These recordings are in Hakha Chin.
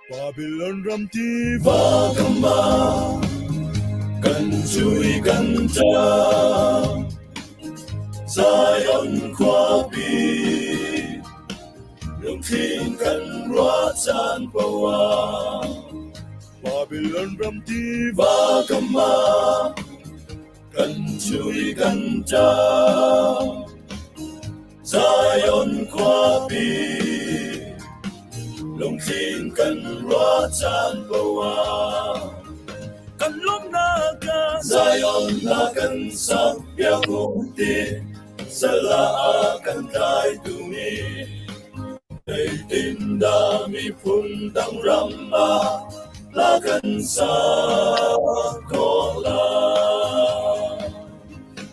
Babylon ram tiva kam ah kan cui kan ṭap. Zion khuapi lungthin kan ruah caan paoh ah Babylon ram tiva kam ah kan cui kan ṭap. Zion khuapi lungthin kan ruah caan paoh ah kan lawmhnak ah Zion na kan sak piak u ti sala a kan tlaitu mi zeitindah miphun dang ram ah hla kan sak khawh lai?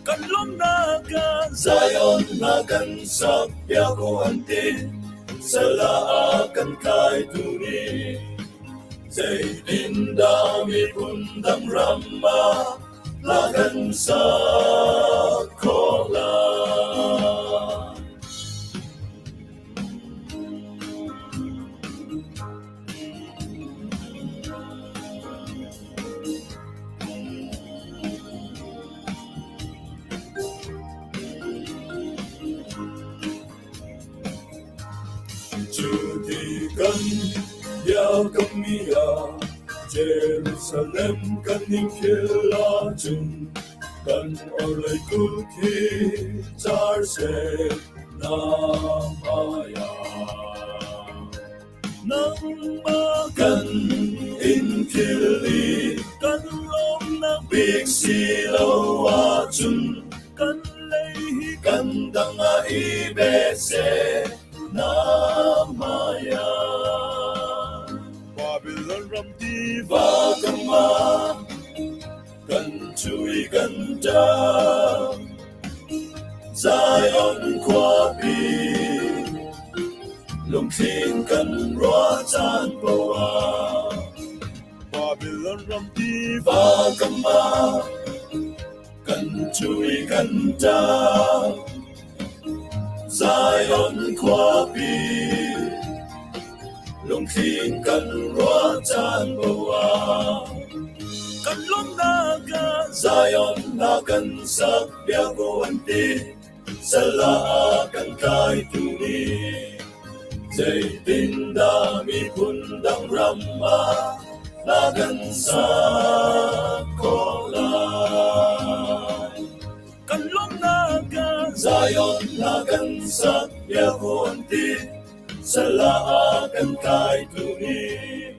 Kan lawmhnak ah Zion na kan sak piak u an ti sala a kan tlaitu nih zeitindah miphun dang ram ah hla kan sak khawh lai? Cu ti kan biakammi ah Jerusalem kan in philh ahcun kan orhlei kut hi car seh na hmaiah. Nangmah kan in philh i kan lawmnak bik si lo ahcun kan lei hi kan dang ah i bet seh na hmaiah. Babylon ram tiva kam ah kan cui kan ṭap. Zion khuapi lungthin kan ruah caan paoh ah Babylon ram tiva kam ah kan cui kan ṭap. Zion khuapi lungthin kan ruah caan paoh ah kan lawmhnak ah Zion na kan sak piak u an ti sal ah kan tlaitu nih zeitindah miphun dang ram ah na kan sak khawh lai? Kan lawmhnak ah Zion na kan sak piak u an ti sal ah kan tlaitu nih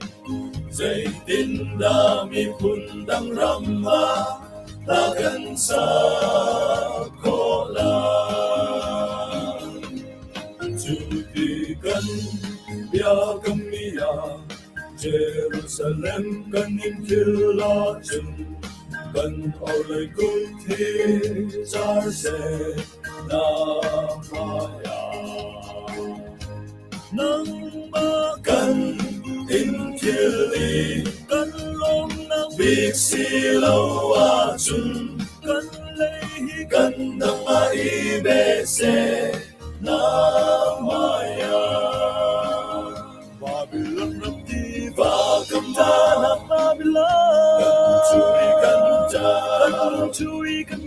zeitindah miphun dang ram ah na kan sak khawh lai? Cu ti kan biakammi ah Jerusalem kan in philh ahcun kan orhlei kut hi car seh na hmaiah. Nangmah kan in philh i kan lawmnak bik si lo ahcun kan lei hi kan dang ah i bet seh na hmaiah. Babylon ram tiva kam ah Babylon kan cui kan kan cui kan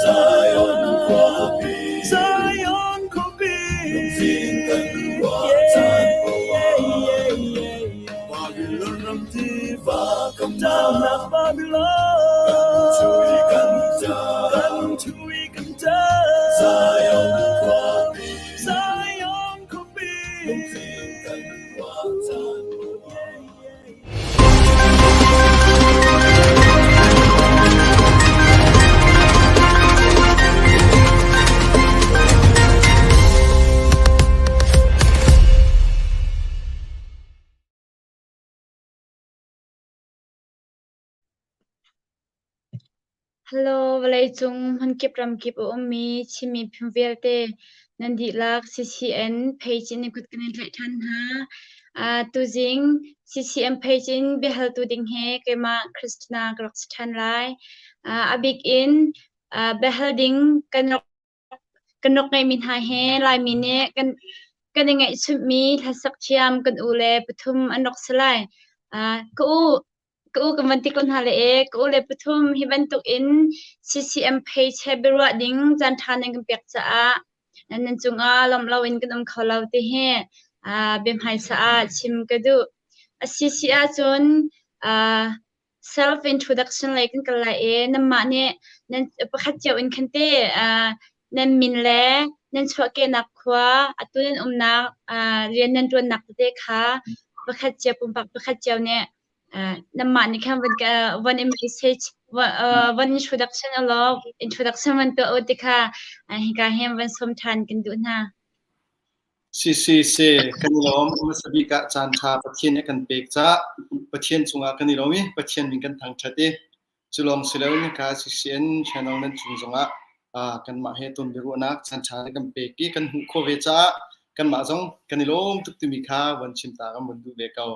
Zion khuapi Zion khuapi lungfim kan ruah caan paoh Babylon ram tiva kam Babylon kan cui kan kan cui kan Zion khuapi Zion khuapi lungfim kan ruah caan paoh Hello, vawleicung hmunkip ramkip a ummi Chin miphun vialte nan dihlak CCN page in kut kan in tlaih ṭhan hna. Tuzing CCM page in biahaltu ding he keimah Christina ka rak si ṭhan lai. A bik in biahal ding kan rak kan rak ngeihmi hna he Laimi nih kan kan i ngaihchunhmi hlasak thiam kan u le pathum an rak si lai. Ka u Ka u kan van ti ko hna le e, ka u le pathum hi bantuk in CCM page he biaruah ding caan ṭha nan kan pek caah nan cungah lawmh loin kan um kho lo ti hi biahmaisa ah chim ka duh. A si si ahcun self introduction lei kan kal lai i nanmah nih nan pakhat cio in khan te nan min le nan chuahkehnak khua, atu nan umnak, rian nan ṭuannak tete kha pakhat cio pumpak pakhat cio nih Nanmah nih khan van ka van in message van introduction ulaw introduction van tuah u ti kha hika hin van sawm ṭhan kan duh hna. Si si si kan i lawm hmasa bik ah caan ṭha Pathian nih a kan pek caah Pathian cungah kan i lawm i Pathian min kan thangṭhat i Cu lawng si loin hika CCN channel nan cung zongah kanmah he ton biaruahnak caan ṭha na kan pek i kan hmuh khawh ve caah kanmah zong kan i lawm tuk timi kha von chim ta kan von duh ve ko.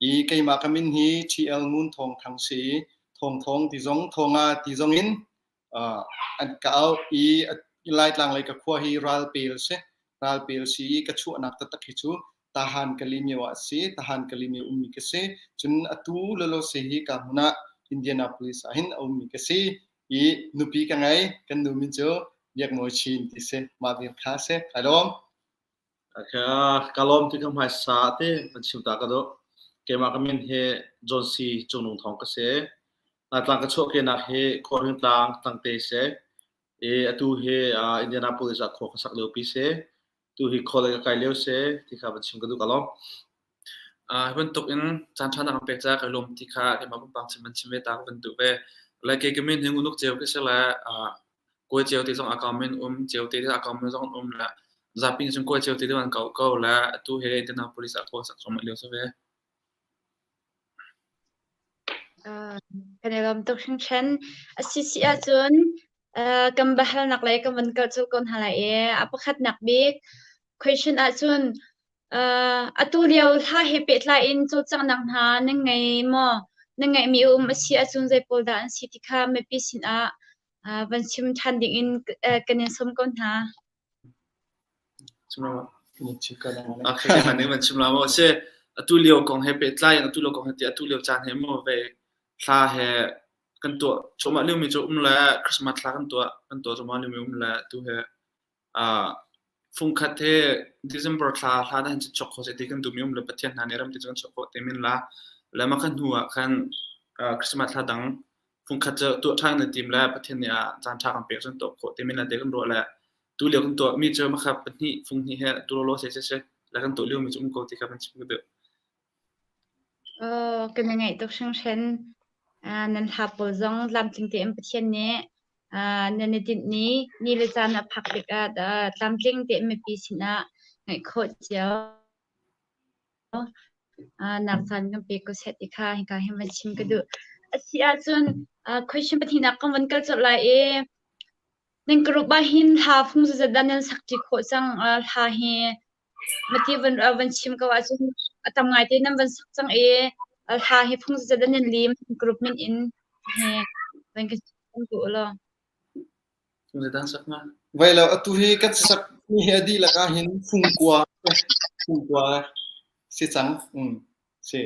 I keimah ka min hi TL Ngun Thawng Thang si i Thawng Thawng ti zong Thawnga ti zong in an ka auh i Laitlang lei ka khua hi Ralpel si. Ralpel si i ka chuahnak taktak hi cu Tahan Kalemyo ah a si. Tahan Kalemyo ummi ka si. Cun atu Lolose hi ka hmun ah Indianapolis ah hin a ummi ka si. I nupi ka ngei. Kan nu min cu Biak Mawi Chin ti si. Mah vial kha si. Kai lawm. Ka lawm ti ka hmaisa te kan chim ta ka duh. Keimah ka min hi John C. Cungnung Thawng ka si. Laitlang ka chuahkehnak hi Khuahring Tlang Tangte si. I atu hi Indianapolis ah khua ka sak liopi si. Tu hi college ka kai lio si ti kha van chim ka duh ka lawm. Hi bantuk in caan ṭha na kan pek caah kai lawm ti kha keimah pumpak chim an chim ve ta ka van duh ve. Le kei ka min hi ngunuk ceu ka si le kawi ceu ti zong a kau min um, ceu te a kau min zong an um le zapi nih cun kawi ceu ti deuh an kau ko le atu hi Indianapolis ah khua sak cuahmah lio si ve. Kan i lawm tuk hringhran. A si si ahcun kan biahalnak lei kan van kal colh ko hna lai i a pakhatnak bik question ahcun atu lio hla he pehtlai in cawlcanghnak hna nan ngei maw? Nan ngeihmi a um a si ahcun zei pawl dah an si ti kha mipi sinah van chim ṭhan dingin kan in sawm ko hna. Chim la maw si atu lio kong he pehtlai in atu lio kong he ti atu lio caan he maw ve thla he kan tuah cuahmah liomi cu um le Christmas thla kan tuah kan tuah cuahmah liomi um le tu he fungkhat he December thla hla dah hin chuak kho seh ti kan duhmi um le Pathian hna nih ram ti cu kan chuak khawh te men la le mah kha hnu ah khan Christmas thla dang fungkhat cu tuah ṭhan na tim le Pathian nih a caan ṭha kan pek cun tuah khawh te men la te kan ruah le tu lio kan tuah mi cu makha pahnih fung hnih he tu lo se se se la kan tuah lio mi cu um ko ti kha kan chim ka duh. Oh, kan i ngaih tuk hringhran. Nan hla pawl zong tlamtling tein Pathian nih nan i tinh ni ni le caan a phak tikah tlamtling tein mipi sinah ngaih khawh cio nak caan kan pe ko seh ti kha hika hin van chim ka duh. A si ahcun question pahnihnak kan van kal colh lai i nan group ah hin hla fung zeizat dah nan sak ṭi khawh cang hla hi mati van van chim ko ahcun a tam ngai te nan van sak cang i hla hi phung zeizat dah nan lim group min in he van ka chim duh law. Fung zeizat sak ma? Vai lo atu hi kan sak mi hi a dihlak ah hin fungkua fungkua si cang. Um si.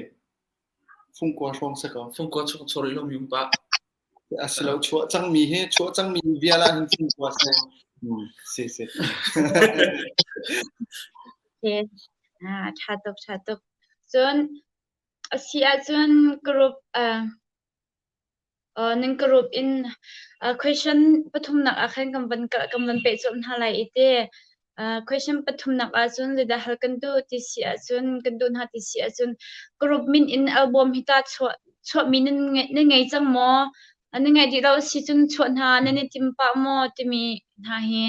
Fungkua hrawng si ko. Fungkua chung chor i lo mi um pa. A si lo chuah cangmi hi chuah cangmi vial ah hin fungkua si. Um si si. Okay. Ah, ṭha tuk, ṭha tuk. Cun a si ahcun group uh, Nan ka rup in question pathumnak ah khan kan van kan van peh colh hna lai i te. Question pathumnak ahcun zeidah hal kan duh ti si ahcun kan duh hna ti si ahcun group min in album hi tah chuah chuahmi nan ngei nan ngei cang maw? Nan ngeih dih lo a si cun chuah hna nan i tim pah maw timi hna hi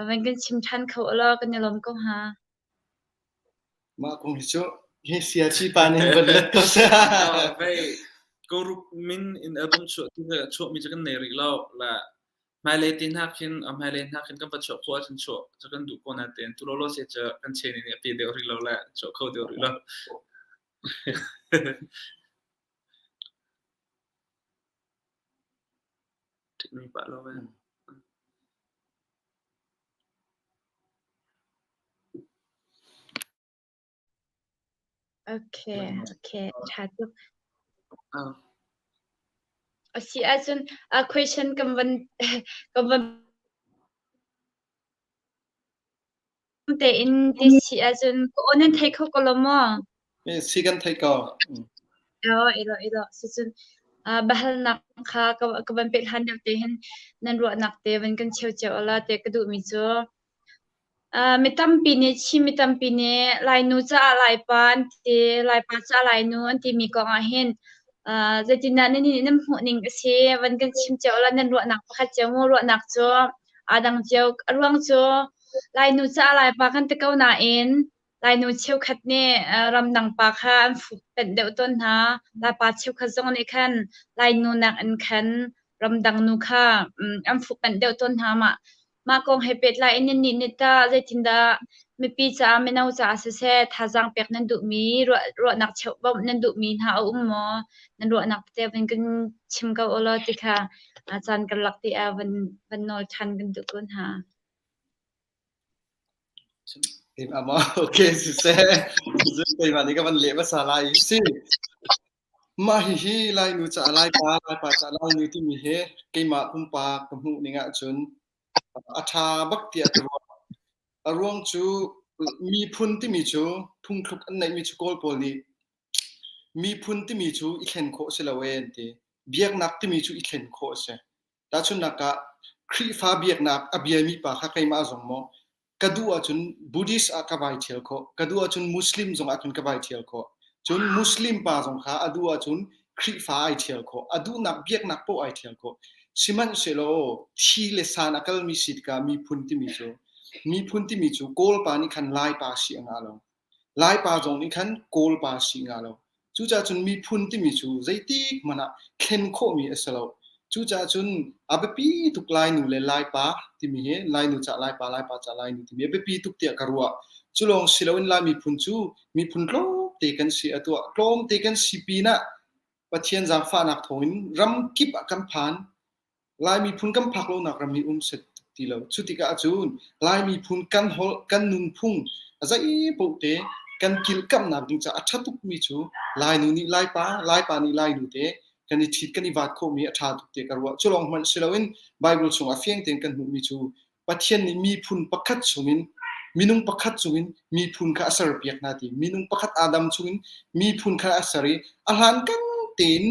van kan chim ṭhan kho ulaw kan i lawm ko hnga. Mah kong hi cu hi siaci pa nih van let ko seh. Vei group min in album chuah tu chuahmi cu kan nei rih lo. La. Hmailei ti hna khin hmailei hna khin kan va chuah khawh ahcun chuah cu kan duh ko nain tu lawlaw se cu kan chain nih a pe deuh rih lo le chuah kho deuh rih lo. Ṭihmi pah lo ve. Okay, okay, ṭha tuk. A si ahcun a question kan van kan van tein ti si ahcun ka aw nan thei kho ko lo maw? Si kan thei ko. Elo, elo, elo. Sicun biahalnak kha ka van peh hlan deuh te hin nan ruahnak te van kan cheu cio ala te ka duhmi cu mi tampi nih Chin mi tampi nih Lainu caah Laipa an ti, Laipa caah Lainu an timi kong ah hin zeitindah nan nih nan hmuh ning a si? Van kan chim cio la nan ruahnak pakhat cio mu ruahnak cu aa dang cio. A ruang cu Lainu caah Laipa kan ti ko nain Lainu cheukhat nih ramdang pa kha an fuhpanh deuh tawn hna. Laipa cheukhat zong nih khan Lainu nakin khan ramdang nu kha an fuhpanh deuh tawn hna. Mah mah kong he pehtlai in nannih nih tah zeitindah mipi caah mino caah siseh thazaang pek nan duhmi ruahnak cheuh bawmh nan duhmi hna a um maw? Nan ruahnak tete van kan chim ko u law ti kha caan karlak te ah van van nawl ṭhan kan duh ko hna. Okay, siseh. Keimah nih ka van leh hmasa lai i si. Mah hihi Lainu caah Laipa, Laipa caah Lainu timi hi keimah pumpak ka hmuh ning ahcun a ṭha bak tiah ka ruah. A ruang cu miphun timi cu phungthluk an neihmi cu Kawl pawl nih miphun timi cu i thlen khawh si lo ee an ti. Biaknak timi cu i thlen khawh a si. Tahchunhnak ah Khrihfa biaknak a biami pa kha keimah zong maw ka duh ahcun Buddhist ah ka vai ṭhial khawh, ka duh ahcun Muslim zong ah khin ka vai ṭhial khawh. Cun Muslim pa zong kha a duh ahcun Khrihfa ai ṭhial khawh, a duhnak biaknak paoh ai ṭhial khawh. Sihmanhsehlaw thi le san a kalmi si tikah miphun timi cu miphun timi cu Kawl pa nih khan Lai pa si a ngah lo. Laipa zong nih khan Kawlpa si nga lo. Cucaah cun miphun timi cu zeitik hmanh ah thlen khawhmi a si lo. Cucaah cun a biapi tuk Lainu le Laipa timi hi Lainu cah Laipa, Laipa cah Lainu timi a biapi tuk tiah ka ruah. Cu lawng si loin Lai miphun cu miphun tlawmte kan si a tuah. Tlawmte kan si pinah Pathian zaangfahnak thawngin ram kip ah kan phan. Lai miphun kan phak lonak ram hi um set ti lo. Cu tikah cun Lai miphun kan holh, kan nunphung a zeipaoh te kan kilkamnak ding caah a ṭha tukmi cu Lainu nih Laipa, Laipa nih Lainu te kan i ṭhit kan i vaat khawhmi a ṭha tuk tiah ka ruah. Cu lawng hmanh si loin Bible chungah fiang tein kan hmuhmi cu Pathian nih miphun pakhat chungin minung pakhat chungin miphun kha a serpiak hna ti. Minung pakhat Adam chungin miphun kha a ser i a hlankan tein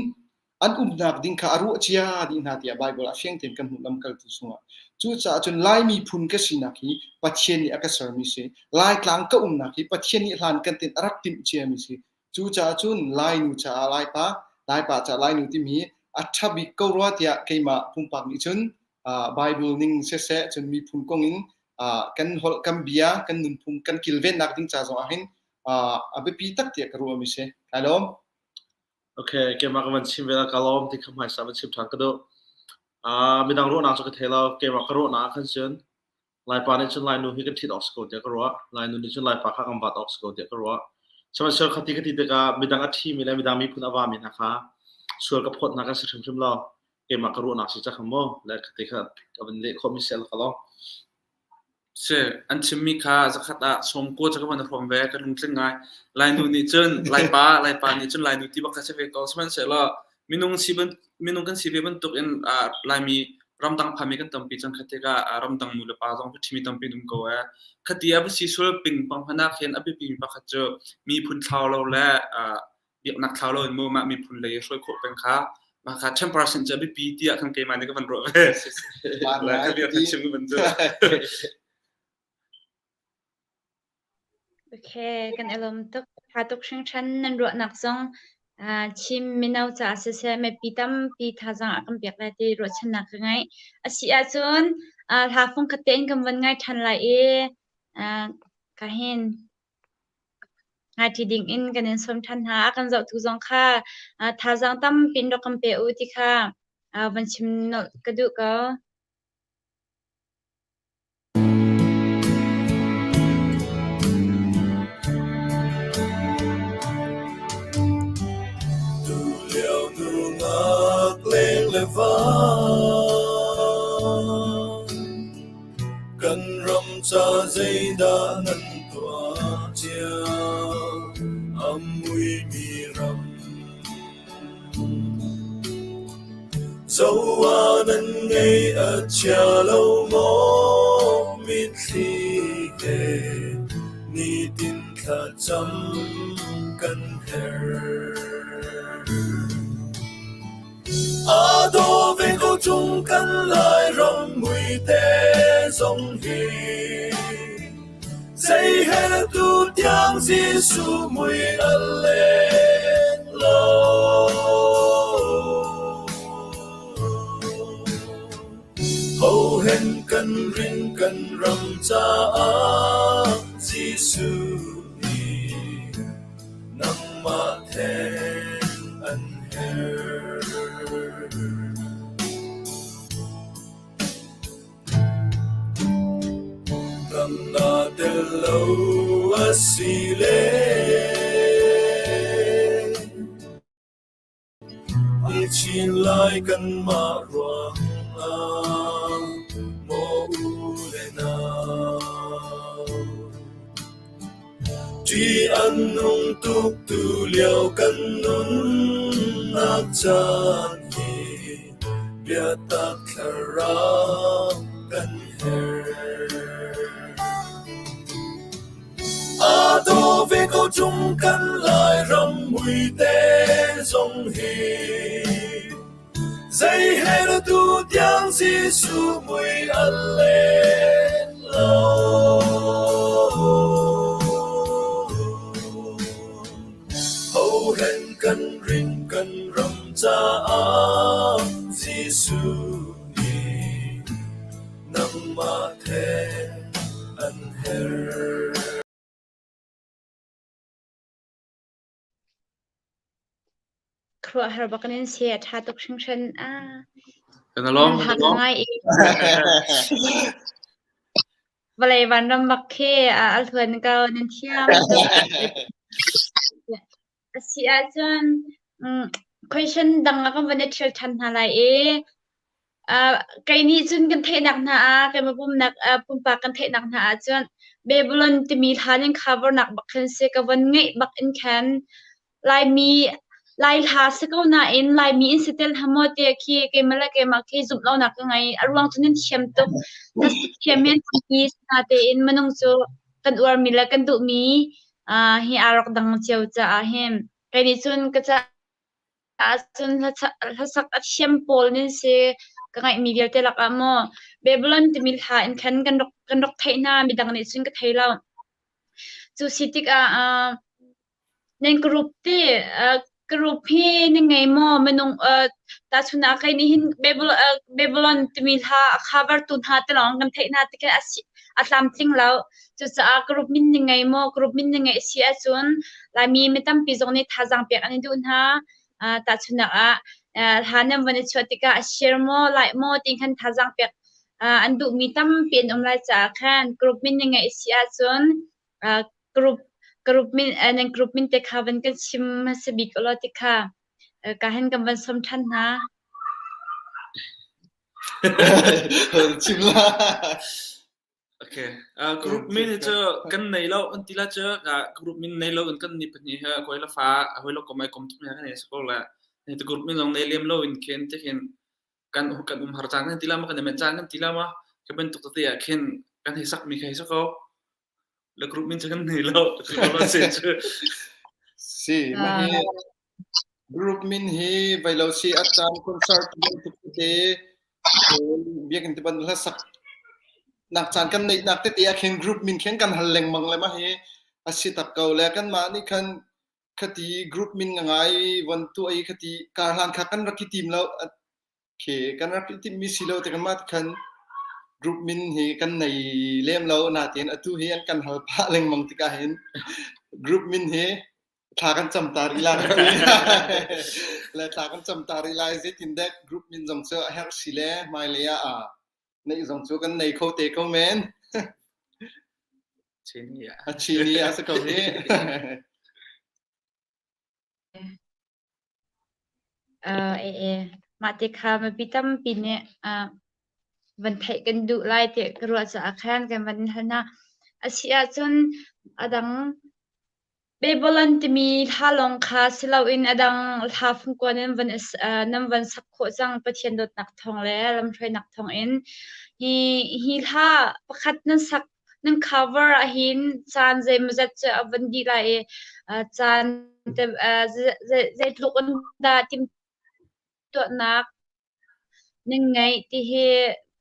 an umnak ding kha a ruah cia dih hna tiah Baibal ah fiang tein kan hmuh lamkaltu chungah. Cucaah cun Lai miphun ka sinak hi Pathian nih a ka sermi si. Laitlang ka umnak hi Pathian nih hlan kan tin a rak timh ciami si. Cucaah cun Lainu caah Laipa, Laipa caah Lainu timi a ṭha bik ko rua tiah keimah pumpak nih cun Bible ning siseh cun miphun kong in kan holh, kan bia, kan nunphung kan kilvennak ding ca zong ah hin a biapi tak tiah ka ruahmi si. Kai lawm. Okay, keimah ka van chim ve la ka lawm ti kha hmaisa van chim ṭhan ka duh. Uh, midang ruahnak cu ka thei lo. Keimah ka ruahnak ah khan cun Laipa nih cun Lainu hi kan ṭhit awk si ko tiah ka ruah. Lainu nih cun Laipa kha kan vat awk si ko tiah ka ruah. Sihmanhsehlaw khati ka ti tikah midang a ṭhimi le midang miphun a vami hna kha sual ka phawt hna kan si hrimhrim lo. Keimah ka ruahnak si ca kha mu. Le khati kha ka van leh khawhmi si al ka lo. Si, an chimmi kha zakhat ah sawmkua cu ka van hrawm ve, ka lungtling ngai. Lainu nih cun Laipa, Laipa nih cun Lainu ti bak kha si ve ko. Sihmanhsehlaw minung si ban, minung kan si ve bantuk in uh, Laimi ramdang phami kan tampi cang kha tikah uh, ramdang nu le pa zong ṭhimi tampi an um ko ee. Khati a va si sual ping pang hmanh ah khin a biapi mi pakhat cu miphun thlau lo le uh, biaknak thlau lo in mu mah miphun lei hruai khawh peng kha mah kha 10% cu a biapi tiah khan keimah nih ka van ruah ve. Le ka bia kha chim ka van duh. Okay, kan i lawm tuk. Tha tuk hringhran nan ruahnak zong ah, Chin mino caah siseh mipi tampi thazaang a kan pek lai ti ruahchannak ka ngei. A si ahcun ah, hla fungkhat tein kan van ngai ṭhan lai i ah, ka hin Ngaiṭi dingin kan in sawm ṭhan hna. A kan zohtu zong kha thazaang tampi in rak kan pe u ti kha van chim nolh ka duh ko. Zoa nan ngei a chia lo maw mitthli he nitin thlacam kan herh. A daw ve ko ṭung kan Lairam muite zong hi zei he tu tiang Jesuh mui a leng lo. Hohen kan rin kan ram caah Jesuh nih nangmah theng an herh. Dam na tel lo a si le I chin lai kanmah ruangah maw u le nau. Ṭih an nung tuk tu lio kan nunnak caan hi biatak thlarau kan herh. Aa daw ve ko ṭung kan Lairam muite zong hi zei he na tu tiang Jesuh mui a leng lo. Hohen kan rin kan ram caah Jesuh nih nangmah theng an herh. Khuaruahhar bak in si a ṭha tuk hringhran. Ah. Kan alawm. Nan hak ngai i. Vawlei vanram bak khi a hluan ko nan thiam tuk. A si ahcun question dang ah kan van i ṭhial ṭhan hna lai i kei nih cun kan theihnak hna ah keimah pumnak pumpak kan theihnak hna ah cun Babylon timi hla ning cover nak bak khan si ka von ngeih bak in khan Laimi Lai hla si ko nain Laimi in si tel hna maw ti khi keimah le keimah khi zumh lonak ka ngei. A ruang cu nan thiam tuk. Na thiam men tampi natein minung cu kan uarmi le kan duhmi hi aa rak dang cio caah hin kei nih cun ka caah cun hlasak a thiam pawl nan si ka ngaihmi vialte lakah maw Babylon timi hla in khan kan rak kan rak theih hna midang nih cun ka thei lo. Cu si tikah Nan group ti group hi na ngei maw? Minung tahchun ah kei nih hin Babylon timi hla a cover tu hna te lawng kan theih hna tikah a si a tlamtling lo. Cucaah group min na ngei maw? Group min na ngeih si ahcun Laimi mi tampi zong nih thazaang pek an i duh hna. Tahchunhnak ah hla nan van i chuah tikah a share maw, like maw ti khan thazaang pek an duhmi tampi an um lai caah khan group min na ngeih si ahcun group group min nan group min te kha van kan chim hmasa bik ulaw ti kha ka hen kan van som ṭhan hna. Chim la. Okay. Uh, group min hi cu kan nei lo an ti la cu group min nei lo in kan ni pahnih he koi la fa hoi lo kom ai kom tuk kan nei ko la ni group min zong nei lem lo in khen te khin kan kan um har cang kan ti la ma kan men cang kan ti la ma ka bantuk te ah khin kan hei sak mi kha hei sak ko Le group min cu kan nei lo. Si, mah hi group min hi vai lo si a caan concert bantuk te biakinn te ban hlasak nak caan kan neih nak tete ah khin group min khin kan hal lengmang le mah hi a si tak ko le kan mah nih khan khati group min ngai von tu ai khati kar hlan kha kan rak i tim lo Khi kan rak i timhmi si lo te kanmah khan group min hi kan nei lem lo natein atu hi an kan hal phah lengmang tikah hin group min hi thla kan cam ta rih lai le thla kan cam ta rih lai zeitin dek group min zong cu a herh si le hmailei ah ah neih zong cu kan nei kho te ko men a chini a si ko hi Mah te kha mipi tampi nih van theih kan duh lai tiah ka ruah caah khan kan van hal hna. A si ahcun a dang. Babylon timi hla lawng kha si loin a dang hla fungkua nan van nan van sak khawh cang Pathian dawtnak thawng le lamhruainak thawngin. Hi hi hla pakhat nan sak nan cover ahhin caan zeimawzat cu a van dih lai i caan zeitluk in dah timhtuahnak nan ngeih ti hi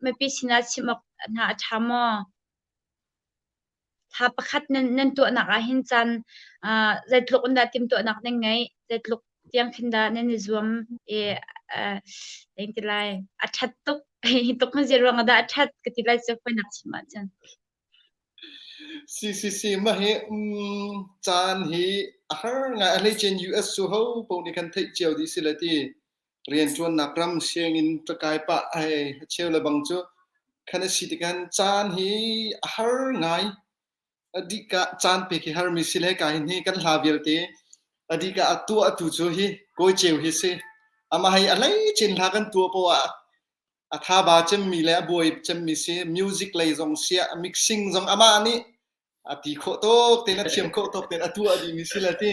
mipi sinah chim awk hna a ṭha maw? Thla pakhat nan nan tuahnak ahhin caan uh, zeitluk in dah timhtuahnak nan ngeih? Zeitluk tiang khin dah nan i zuam i uh, ti lai a ṭhat tuk hi tuk mun zei ruang ah dah a ṭhat ka ti lai cu fawinak chim ahcun. Si si si mah hi um, caan hi a har ngai a hleicen US cu ho paoh nih kan theih cio dih si le ti rianṭuannak ram sianginn ṭakai pah hei a cheu le bang cu khan a si tikhan caan hi a har ngai. A dihka caan pek hi harmi si le ka hin hi kan hla vialte a dihka a tuah tu cu hi kawi ceu hi si. Amah hi a hleicin hla kan tuah poah ah a thaba cemmi le a buai cemmi si. Music lei zong siah mixing zong amah nih a ti khawh tuk tein a thiam khawh tuk tein a tuah dihmi si le ti.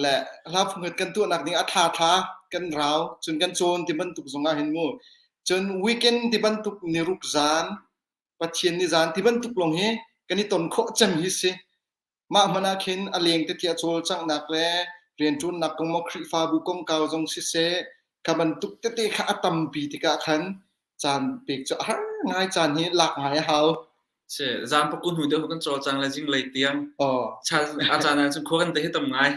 Le hla phunghet kan tuahnak ding a thla thla kan rau cun kan cawn ti bantuk zong ah hin mu cun weekend ti bantuk niruk zan Pathian ni zan ti bantuk lawng hi kan i ton khawh cem hi si mah hmanh ah khin a leng te tia cawlcanghnak le rianṭuannak kong maw Khrihfabu kongkau zong siseh kha bantuk tete kha a tampi tikah khan caan pek cu a har ngai caan hi lak ngai a hau. Si, zan paku hnu deuh kan cawlcang le zinglei tiang. Oh. A caan ah cun khua kan te hi tam ngai.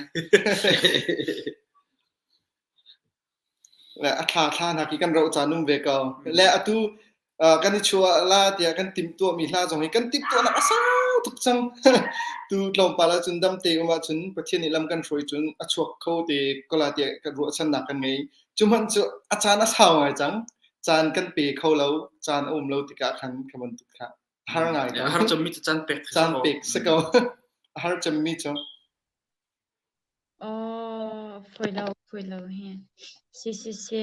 Le a thla thla hna khi kan roh caan um ve ko. Le atu kan i chuah la tiah kan timhtuahmi hla zong hi kan timhtuahnak a sau tuk cang. Tu tlawmpal ahcun dam te um ahcun Pathian nih lam kan hruai cun a chuak kho te ko la tiah kan ruahchannak kan ngei. Cu hmanh cu a caan a sau ngai cang. Caan kan pe kho lo, caan a um lo tikah khan kha bantuk kha har ngai ko. Har cemmi cu caan pek caan pek si ko. Har cemmi cu. Oh, foi lo, foi lo hi. Si si si.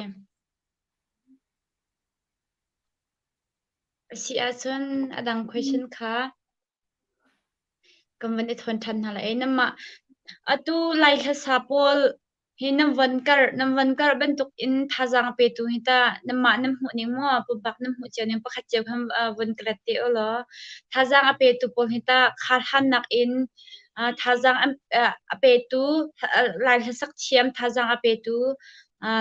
A si ahcun a dang question kha kan van i thawn ṭhan hna lai. Namah atu Lai hlasa pawl hi nan von karh nan von karh bantuk in thazaang petu hi tah nanmah nan hmuh ning maw pumpak nan hmuh cio ning pakhat cio khan von ka let te u law thazaang a petu pawl hi tah kharhannak in thazaang a petu Lai hlasak thiam thazaang a petu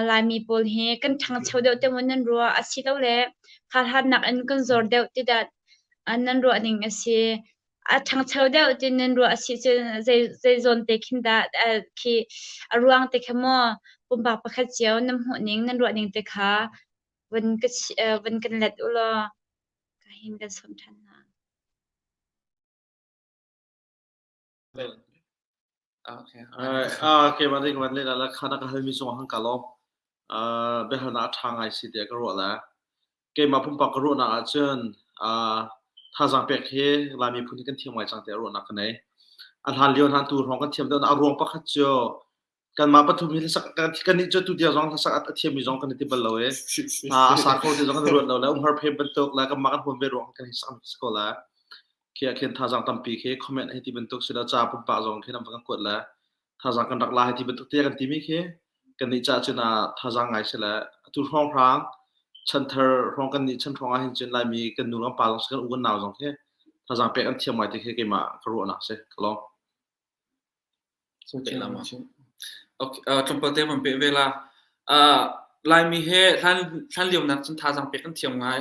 Laimi pawl hi kan ṭhangcho deuh te maw nan ruah asilole kharhannak in kan zor deuh ti dah nan ruah ning a si. A ṭhangcho deuh ti nan ruah a si cun zei zei zawn te khin dah khi a ruang te kha maw pumpak pakhat cio nan hmuh ning nan ruah ning te kha vun ka vun kan let u law ka hin kan sawm ṭhan hna. Okay. Ah, okay, van ding van le la khana ka halmi zong hang ka lawm. Ah, biahalnak a ṭha ngai si tiah ka ruah la. Keimah pumpak ka ruahnak ahcun ah thazaang pek hi Lai miphun hi kan thiam ngai cang tiah ruahnak ka nei. A hlan lio hna tu hrawng kan thiam deuh a ruang pakhat cu kanmah pathum hi hlasak kan kannih cu tu tiang zong hlasak a thiammi zong kan i ti bal lo i a sa kho ti zong kan ruat lo le umhar phem bantuk le kanmah kan huam ve ruang kan hi sak si ko la. Khi ah khin thazaang tampi khi comment hei ti bantuk si lo ca pumpak zong khi nan va kan kuat le thazaang kan rak la hei ti bantuk te kan timi khi kannih ca cun ah thazaang ngai si le atu hrawnghrang chanthar hrawng kannih chan hrawng ah hin cun Laimi kan nu kan pa zong si kan u kan nau zong khi thazaang pek an thiam ngai ti khi keimah ka ruahnak si ka lawm. Okay, tlawmpal te van peh ve la. Uh, Laimi he hlan hlan lio nak cun thazaang pek kan thiam ngai.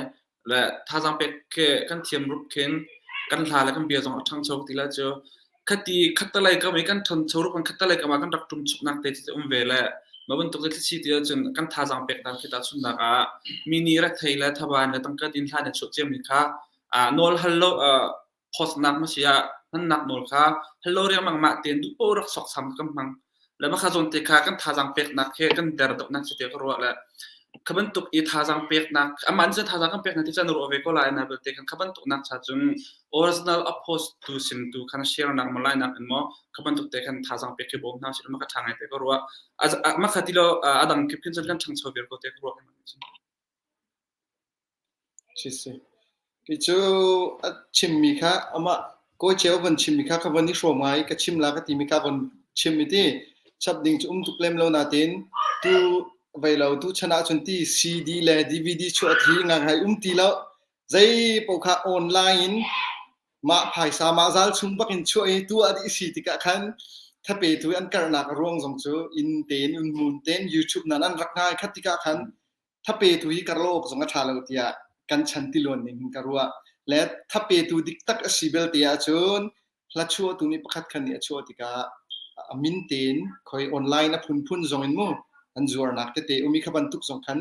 Le thazaang pek ke kan thiam rup khin kan hla le kan bia zong a ṭhangcho ti la cu khati khattalei kam i kan ṭhancho rup kan khattalei kam ah kan rak ṭum chuknak te cu um ve le ma bantuk te thlichi ti ahcun kan thazaang pek dan khi tahchunnak ah mi nih rethei le thaban le tangka din hlan i chuah ciami kha nawl hal lo phawtnak ma si ah hmannak nawl kha hello riangmang mah tein duh paoh rak soksam kan hmang le mah kha zawn te kha kan thazaang peknak he kan der deuhnak si te ka ruah le kha bantuk i thazaang peknak amah nih cun thazaang kan peknak ti cun ruah ve ko lai na belte kan kha bantuk nak cha cun original opposed tu sim tu khan share nak mo lai nak in mo kha bantuk te khan thazaang pek khi bawm hna si ma ka tha ngai te ka ruah ma kha ti lo adang kip khin cun kan ṭhangcho vir ko te ka ruah Si si. Kei cu a chimmi kha amah. Kawi Ceu van chimmi kha ka von i hrawm ngai, ka chim la ka timi kha von chim i ti. Chap ding cu um tuk lem lo natin tu vei lo tu chan ahcun ti CD le DVD chuah thi ngangai um ti lo. Zei paoh kha online in mah phaisa mah zal chung bak in chuah i tuah dih si tikah khan thapetu an karhnak a ruang zong cu inn tein mun tein YouTube nan an rak ngai khat tikah khan thapetu hi karlo awk zong a ṭha lo tiah kan chan tiluan ning hin ka ruah. Le thapetu dik tak a si belte ahcun hla chuahtu nih pakhat khan nih a chuah tikah a min tein khoi online a phunphun zong in mu an zuarnak tete umi kha bantuk zong khan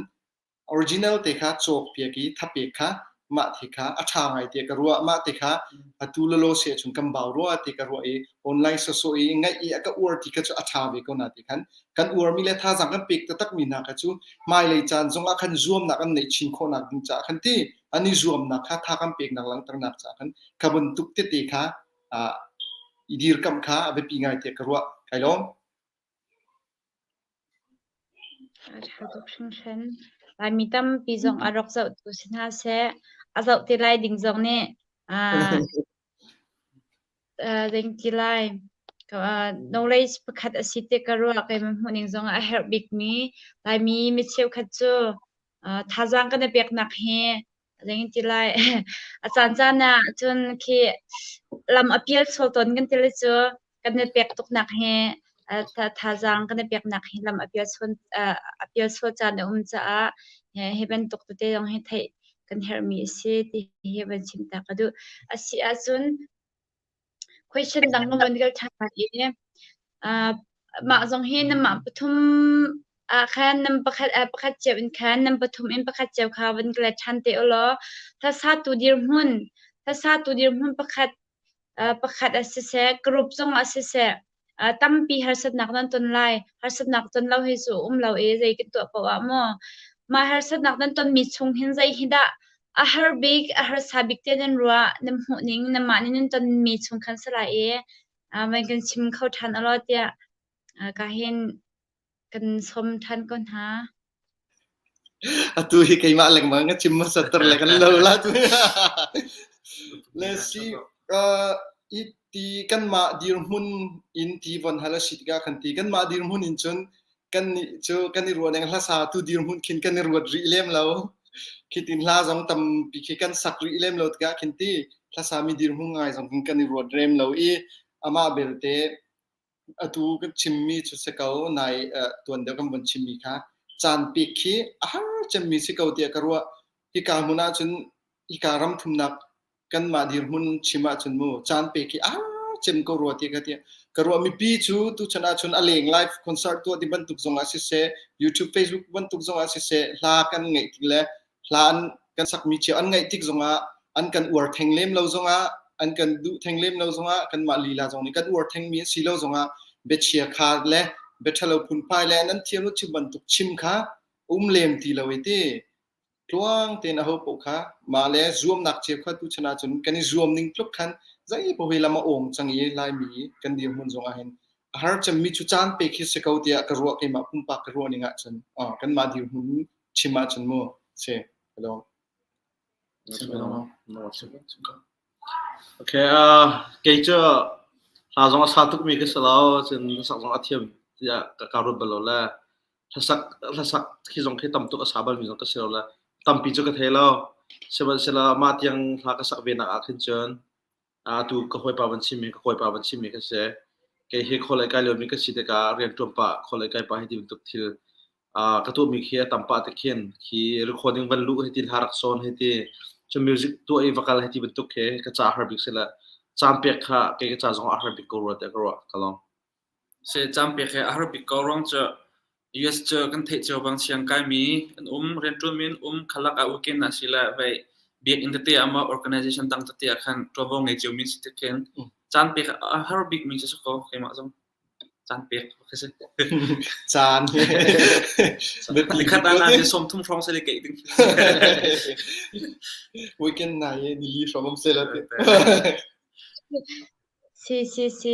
Original te kha cawkpiak i thapek kha mah te kha a ṭha ngai tiah ka ruah. Mah te kha atu lawlaw si ahcun kan bau rua ti ka ruah i online sawsawh i ngaih i a ka uar ti kha cu a ṭha ve ko na ti khan kan uarmi le thazaang kan pek taktakmi hna kha cu hmailei caan zongah khan zuamnak an neih chin khawhnak ding caah khan ti an i zuamnak kha tha kan peknak langhternak caah khan kha bantuk tete kha i dirkamh kha a biapi ngai tiah ka ruah. Kai lawm. A ṭha tuk hringhran. Laimi tampi zong a rak zohtu si hna seh, a zoh te lai ding zong nih uh, uh, zeiti lai uh, knowledge pakhat a si ti ka ruah keimah hmuhning zong ah a herh bikmi Laimi mi cheukhat cu uh, thazaang kan i peknak hi Zeiti lai a caancaan ah cun khi lam a pial sual tawn kan ti le cu kan i pek tuknak hi thazaang kan i peknak hi lam a pial sual a pial sual caan a um caah hi bantuk tete zong hi theih kan herhmi a si ti hi van chim ta ka duh. A si ahcun Question dang ka von kal ṭhan lai i uh, mah zong hi nanmah pathum ah khan nan pakhat uh, pakhat cio in khan nan pathum in pakhat cio kha von ka let ṭhan te u law hlasatu dirhmun hlasatu dirhmun pakhat uh, pakhat ah siseh group zong ah siseh uh, tampi harsatnak nan ton lai harsatnak ton lo hi cu um lo i zei kan tuah paoh ah maw mah harsatnak nan tonmi chung hin zei hi dah A har bik, a harsa bik tiah nan ruah, nan hmuh ning, nanmah nih nan tonmi chung khan si lai i van kan chim kho ṭhan ulaw tiah ka hin kan sawm ṭhan ko hna. Atu hi keimah lengmang ka chim hmasa ter le kan lo la tu. Le si uh, i ti kanmah dirhmun in ti von hal a si tikah kan ti kanmah dirhmun in cun Kannih cu kan i ruah ning hlasa tu dirhmun khin kan i ruat rih lem lo. Khitin hla zong tampi khi kan sak rih lem lo tikah khin ti hlasa mi dirhmun ngai zong khin kan i ruat rem lo i amah belte atu kan chimmi cu si ko nai tuan deuh kan von chimmi kha caan pek khi a har cemmi si ko tiah ka ruah. Hika hmun ahcun hika ram thumnak kanmah dirhmun chim ahcun mu caan pek hi a cem ko rua ti ka ti ka ruah mipi cu tuchan ahcun a leng live concert tuah ti bantuk zong ah siseh YouTube Facebook bantuk zong ah siseh hla kan ngeih tik le hla an kan sakmi cio an ngaih tik zong ah an kan uar theng lem lo zong ah an kan duh theng lem lo zong ah kanmah lila zong nih kan uar thengmi a si lo zong ah biachia kha le biathalo phunphai le nan thiam lo chim bantuk chim kha um lem ti lo i ti Tluang tein aho paoh kha mah le zuamnak cio kha tuchan ahcun kan i zuam ning tluk khan zei paoh hi lam a awng cang i Laimi kan dirhmun zong ah hin a har cemmi cu caan pek hi si ko tiah ka ruah keimah pumpak ka ruah ning ahcun kanmah dirhmun chim ahcun mu si hello. Okay, uh, kei cu hla zong a sa tukmi ka si lo, cun hlasak zong a thiam tiah ka ka ruat bal lo le hlasak hlasak khi zong khi tam tuk a sa balmi zong ka si lo le tampi cu ka thei lo. Sihmanhsehlaw mah tiang hla ka sak ve nak ah khin cun atu ka hawipa van chimmi ka kawipa van chimmi ka si. Kei hi khualei kai liomi ka si tikah rianṭuan pah khualei kai pah hi ti bantuk thil ka tuahmi khi a tam pah te khin khi recording van luh hi ti hla rak sawn hi ti cun music tuah i va kal hi ti bantuk khi ka ca har bik si le caan pek kha kei ka ca zong a har bik ko rua tiah ka ruah ka lawm. Se caan pek hi a har bik ko ruang cu US cu kan theih cio bang siang kaimi an um rianṭuanmi an um khalak ah weekend ah si le vei biakinn tete ah maw organization dang tete ah khan ṭuanvo ngei ciomi si tik khin caan pek a har bikmi cu si ko keimah zong. Caan pek ka si. Caan. Nikhat ah na 30 hrawng se le keih ding. Weekend na ye nili hrawng um se la ti. Si si si.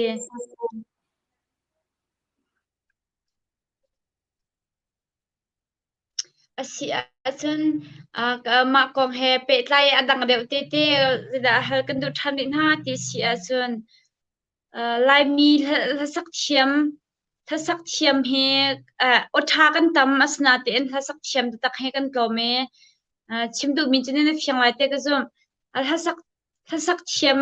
A si ahcun mah kong he pehtlai a dang deuh tete zeidah hal kan duh ṭhan rih hna ti si ahcun Laimi hlasak thiam hlasak thiam hi aw ṭha kan tam asinain hlasak thiam taktak hi kan tlawm i chim duhmi cu nan i fiang lai ti ka zumh. Hlasak Hlasak thiam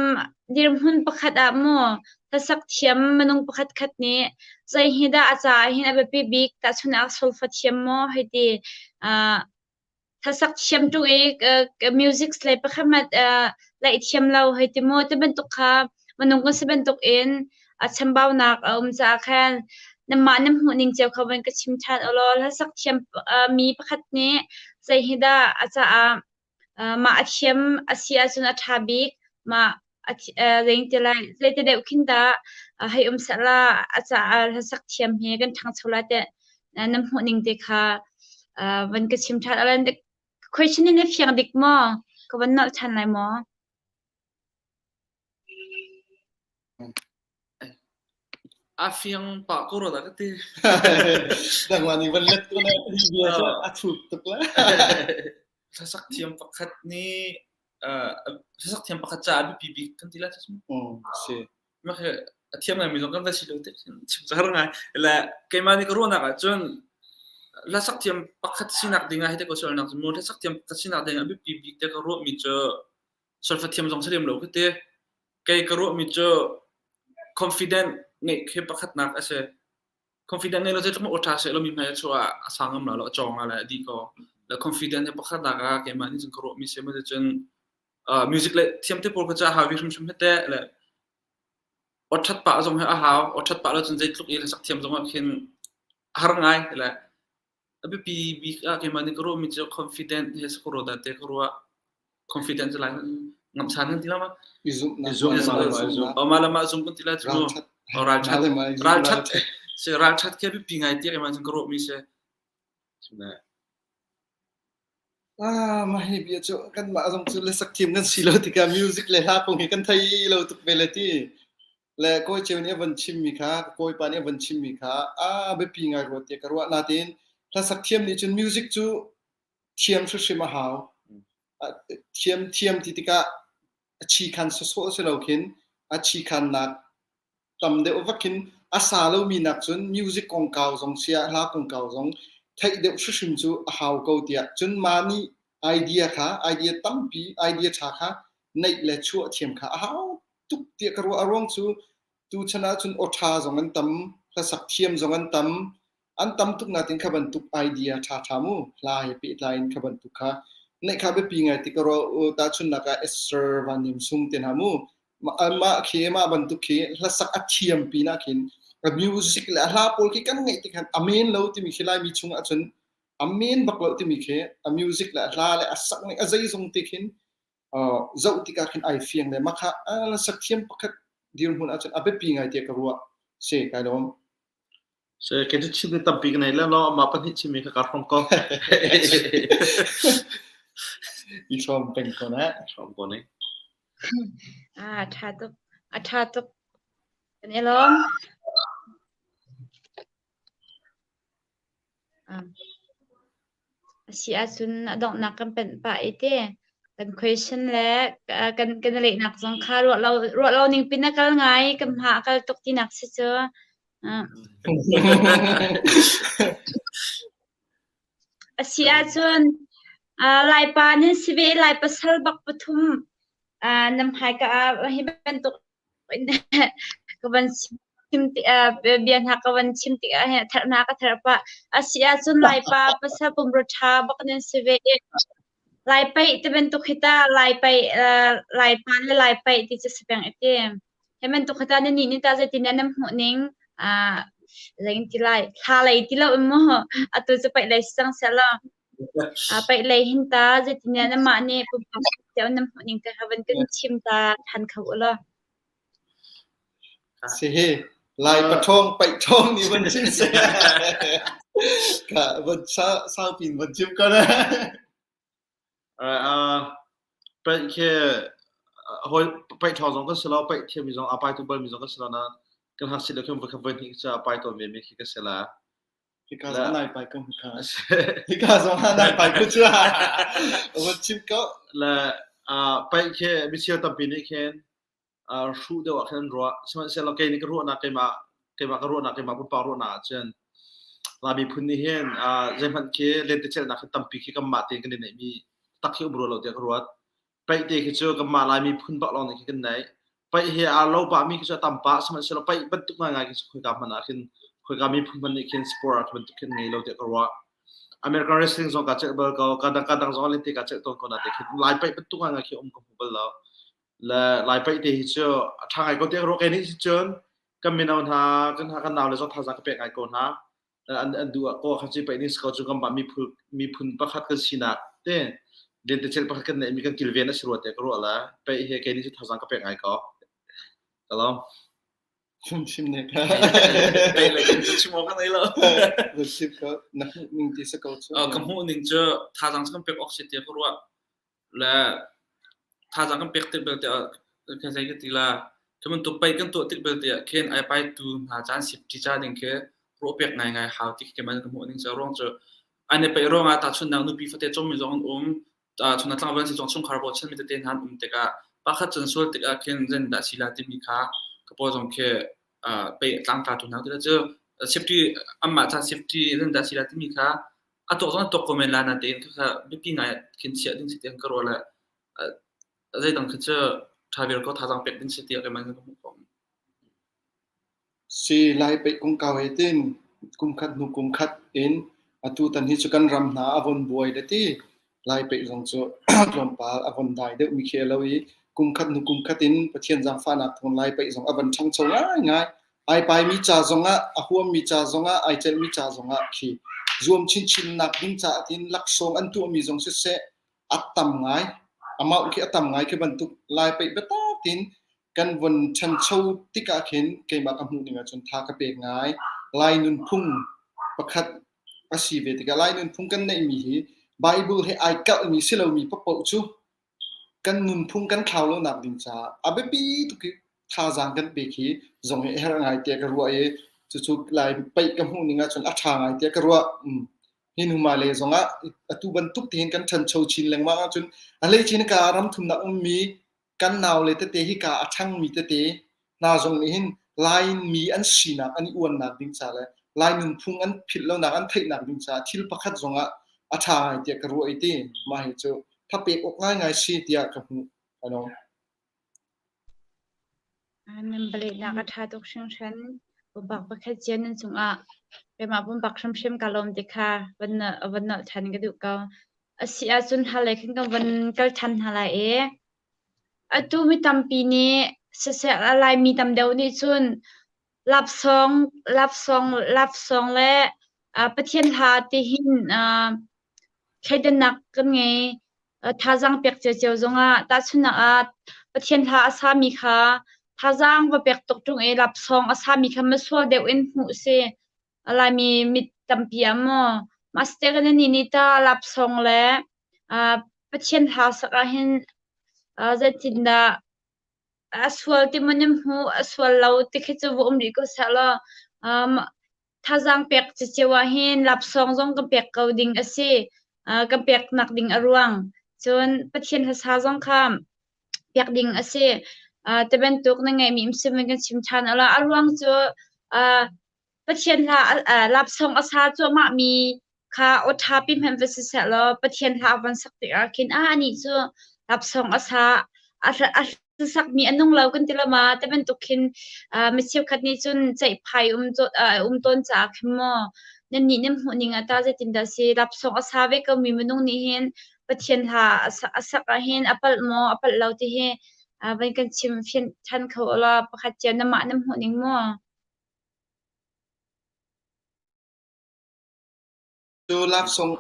dirhmun pakhat ah maw hlasak thiam minung pakhatkhat nih zei hi dah a caah hin a biapi bik tahchunhnak solfa thiam maw hei ti. Uh, hlasak thiam ṭung i uh, music lei pakhat hmanh uh, laih thiam lo hei ti maw ti bantuk kha minung kan si bantuk in a chambaunak a um caah khan nanmah nan hmuh ning cio kha van ka chim ṭhan ulaw hlasak thiam uh, mi pakhat nih zei hi dah a caah Mah a thiam a si ahcun a ṭha bik. Mah a zeiti lai zeiti deuh khin dah hei um sehla a caah hlasak thiam hi kan ṭhangcho lai tiah na hmuh ning te kha van ka chim ṭhan. Question in na fiang dik maw? Ka van nolh ṭhan lai maw? A fiang pah ko rua dah ka ti. Nangmah nih van let ko na hi bia cu a thuk tuk la. Hlasak thiam pakhat nih hlasak thiam pakhat caah a biapi bik kan ti lai Mm, si. Mah khi a thiam ngaimi zong kan va si lo te chim cu har ngai. Le keimah nih ka ruahnak ahcun hlasak thiam pakhat sinak ding ah hi te ko sualnak cu mu hlasak thiam pakhat sinak ding ah a biapi bik te ka ruahmi cu solfa thiam zong si lem lo ka ti. Kei ka ruahmi cu confident ngeih khi pakhatnak a si. Confident ngei lo zeitluk aw ṭha seh law mi hmai a chuah ah a sang ngam la lo, a cawng la le a dih ko. Le confident hi pakhatnak ah keimah nih cun ka ruahmi si. Maw cun uh, music le thiam te pawl kha cu a hau vi hrimhrim hi teh le aw ṭhat pah zong hi a hau. Aw ṭhat pah lo cun zeitluk i hlasak thiam zong ah khin a har ngai le A biapi bik ah keimah nih ka ruahmi cu confident he si ko rua dah tiah ka ruah. Confident cu lai ngamhsan kan ti la ma? I zumhnak. I zumhnak. Oh, mah le mah zum kan ti la cu. Ralṭhat. Oh, ralṭhat. Ralṭhat. Si ralṭhat khi a biapi ngai tiah keimah cun ka ruahmi si. Ah, mah hi bia cu kanmah zong cu le sak thiam kan si lo tikah music le hla kong hi kan thei lo tuk ve le ti. Le kawi ceu nih a von chimmi kha, ka kawipa nih a von chimmi kha a biapi ngai rua tiah ka ruah. Nain hlasak thiam nih cun music cu thiam hrimhrim a hau. Thiam thiam ti tikah a chi khan sawsawh si lo khin a chi khannak tam deuh vak khin a sa lomi nak cun music kongkau zong siah hla kongkau zong theih deuh hrimhrim cu a hau ko tiah cun mah nih idea kha idea tampi idea ṭha kha neih le chuah thiam kha a hau tuk tiah ka ruah. A ruang cu tuchan ahcun aw ṭha zong an tam, hlasak thiam zong an tam. An tam tuk natin kha bantuk idea ṭhaṭha mu hla he pehtlai in kha bantuk kha neih kha biapi ngai ti ka ruah. Tahchunhnak ah Esther Van Hnem Sung te hna mu mah khi mah bantuk khi hlasak a thiam pinah khin a music le a hla pawl khi kan ngaih tik khan a men lo timi khi Laimi chung ahcun a men bak lo timi khi a music le a hla le a sak ning a zeizong te khin zoh tikah khin ai fiang le mah kha hlasak thiam pakhat dirhmun ahcun a biapi ngai tiah ka ruah. Si kai lawm. Se ke cu chim tampi ka nei le lo amah pahnih chimmi kha ka hrom ko. I hrom peng ko na. Hrom ko ne. Ah, ṭha tuk. A ṭha tuk. Kan i lawm. A si ahcun a donghnak kan panh pah i te kan question le kan kan lehnak zong kha ruah lo ruah lo ning pin a kal ngai kan hma a kal tuk tinak si cu. A si ahcun Laipa nan si ve Lai pasal bak pathum nam hmaika ah hi bantuk ka van chim bia hna ka van chim tikah hin therh hna ka therh pah. A si ahcun Laipa pasal pumrua ṭha bak nan si ve i Lai paih ti bantuk hi ta Lai paih Laipa le Lai paih ti cu si peng i ti. Hi bantuk hi ta nan nih nih ta zeitin dah nan hmuh ning zeitin ti lai thla lei ti lo in maw atu cu paih lei si cang sehlaw paih lei hin ta zeitin dah nanmah nih pumpak cio nan hmuh ning te kha van kan chim ta ṭhan kho u law. Si hi Lai paṭhawng paih ṭhawng nih van chim seh. Ka van saupin van chim ko na. Paih khi hawi paih ṭhawng zong kan si lo, paih thiammi zong a pai tu balmi zong kan si lo na kan hngakchia lio khin voikhat voihnih cu a pai tawn ve mi khi ka si la. Hika zong nai pai ko hika. Hika zong nai pai ko chu. Van chim ko. Le pai khi micheu tampi nih khin hruh deuh ah khin an ruah. Sihmanhsehlaw kei nih ka ruahnak keimah keimah ka ruahnak keimah pumpak ruahnak ahcun Lai miphun nih hin zeihmanh khi lentecelhnak khi tampi khi kanmah tein kan i neihmi tak khi um rua lo tiah ka ruat. Paih te khi cu kanmah Lai miphun bak lawng nih khi kan neih. Paih he aa lo pahmi khi cu a tam pah sihmanhsehlaw paih bantuk ngaingai khi cu khoika hmanh ah khin khoika miphun hmanh nih khin sport ah khi bantuk khin ngei lo tiah ka ruah. American wrestling zong kaa celh bal ko, ka dang ka dang zong lente kaa celh tawn ko na te khin Lai paih bantuk ngaingai khi um ka hmu bal lo. Le Lai paih te hi cu a ṭha ngai ko tiah ka ruah. Kei nih cun kan mino hna kan kan nau le zong thazaang ka pek ngai ko hna. An an duh ah ko kha ci paih ning si ko cu kanmah miphun miphun pakhat kan sinak te lentecelh pakhat kan neihmi kan kilven a si rua tiah ka ruah la. Paih he kei nih cu thazaang ka pek ngai ko. Ka lawm. Chim ne ka. Paih le kan chim awk ka nei lo. Chim ko na hmuh ning ti si ko cu. Ka hmuh ning cu thazaang cu kan pek awk si tiah ka ruah. Le thazaang kan pek tik belte ah ka zei ka ti la cu bantuk paih kan tuah tik belte ah khin ai paitu hna caan safety ca ding khi ruah pek ngaingai hau ti khi keimah ka hmuh ning cu ruang cu an i paih ruangah tahchunhnak nupi fate cawmmi zong an um chun tlangval si zong chungkhar bochanmi tete hna an um tikah pakhat cun sual tikah khin zein dah si la timi kha ka paw zong khi paih tlangtlatu hna cu safety anmah ca safety zein dah si la timi kha A tuak zong an tuak ko men lai natein khakha biapi ngai ah khin chiah ding si tiah ka ruah le zeidang khi cu ṭha vial ko thazaang pek ding si tiah keimah nih ka hmuh ko. Si Lai peih kongkau he tin kum khat hnu kum khat in atu tan hi cu kan ram hna a von buai le ti Lai peih zong cu tlawmpal a von dai deuh mi khi a lo i kum khat hnu kum khat in Pathian zaangfahnak thawng Lai peih zong a van ṭhangcho ngaingai. Ai paimi ca zongah, a huammi ca zongah, ai celhmi ca zongah khi zuam chinchinnak ding caah tin laksawng an tuahmi zong siseh a tam ngai. Amount khi a tam ngai khi bantuk Lai peih biatak tin kan von ṭhancho tikah khin keimah ka hmuh ning ahcun tha ka pek ngai. Lai nunphung pakhat a si ve tikah Lai nunphung kan neihmi hi Bible he ai kalhmi si lomi paohpaoh cu kan nunphung kan thlau lonak ding caah a biapi tuk i thazaang kan pek hi zong hi a herh ngai tiah ka ruah i cucu Lai paih ka hmuh ning ahcun a ṭha ngai tiah ka ruah. Mm. Hi hnu hmailei zongah atu bantuk tihin kan ṭhancho chin lengmang ahcun a hleice ka ram thumnak ummi kan naule tete hika a ṭhangmi tete hna zong nih hin Laimi an sinak an i uannak ding ca le Lai nunphung an philh lonak an theihnak ding caah thil pakhat zongah a ṭha ngai tiah ka ruah i ti mah hi cu thapek awk ngaingai si tiah ka hmuh. Ano. Nan balehnak a ṭha tuk hringhran. Pumpak pakhat cio nan cungah keimah pumpak hrimhrim ka lawm ti kha van van nolh ṭhan ka duh ko. A si ahcun hmailei khin kan van kal ṭhan hna lai i atu mi tampi nih siseh a Laimi tam deuh nih cun lapsawng lapsawng lapsawng le Pathian hla tihin thleidannak kan ngei. Thazaang pek ciocio zongah tahchunhnak ah Pathian hla a sami kha thazaang va pek tuk ṭung i lapsawng a sami kha misual deuh in hmuh a si. Laimi mit tampi ah maw Master na nih nih ta lapsawng le Pathian hla sak ahhin zeitindah a sual ti maw nan hmuh a sual lo ti khi cu va um rih ko seh law thazaang pek ciocio ahhin lapsawng zong kan pek ko ding a si. Kan peknak ding a ruang. Cun Pathian hlasa zong kha pek ding a si. Ti bantuk na ngeihmi um sim in kan chim ṭhan ala. A ruang cu Pathian hla lapsawng a sa cuahmahmi kha aw ṭhapi hmanh va si seh law Pathian hla a von sak tikah khin ah anih cu lapsawng a sa a sakmi a nung lo kan ti lo ma ti bantuk khin mi cheukhat nih cun ceihphai um um tawn caah khin maw nannih nan hmuh ning ah tah zeitindah si lapsawng a sa ve komi minung nih hin Pathian hla a sak ahhin a palh maw a palh lo ti hi van kan chim fianh ṭhan kho ulaw pakhat cio namah nan hmuh ning maw? Cu love song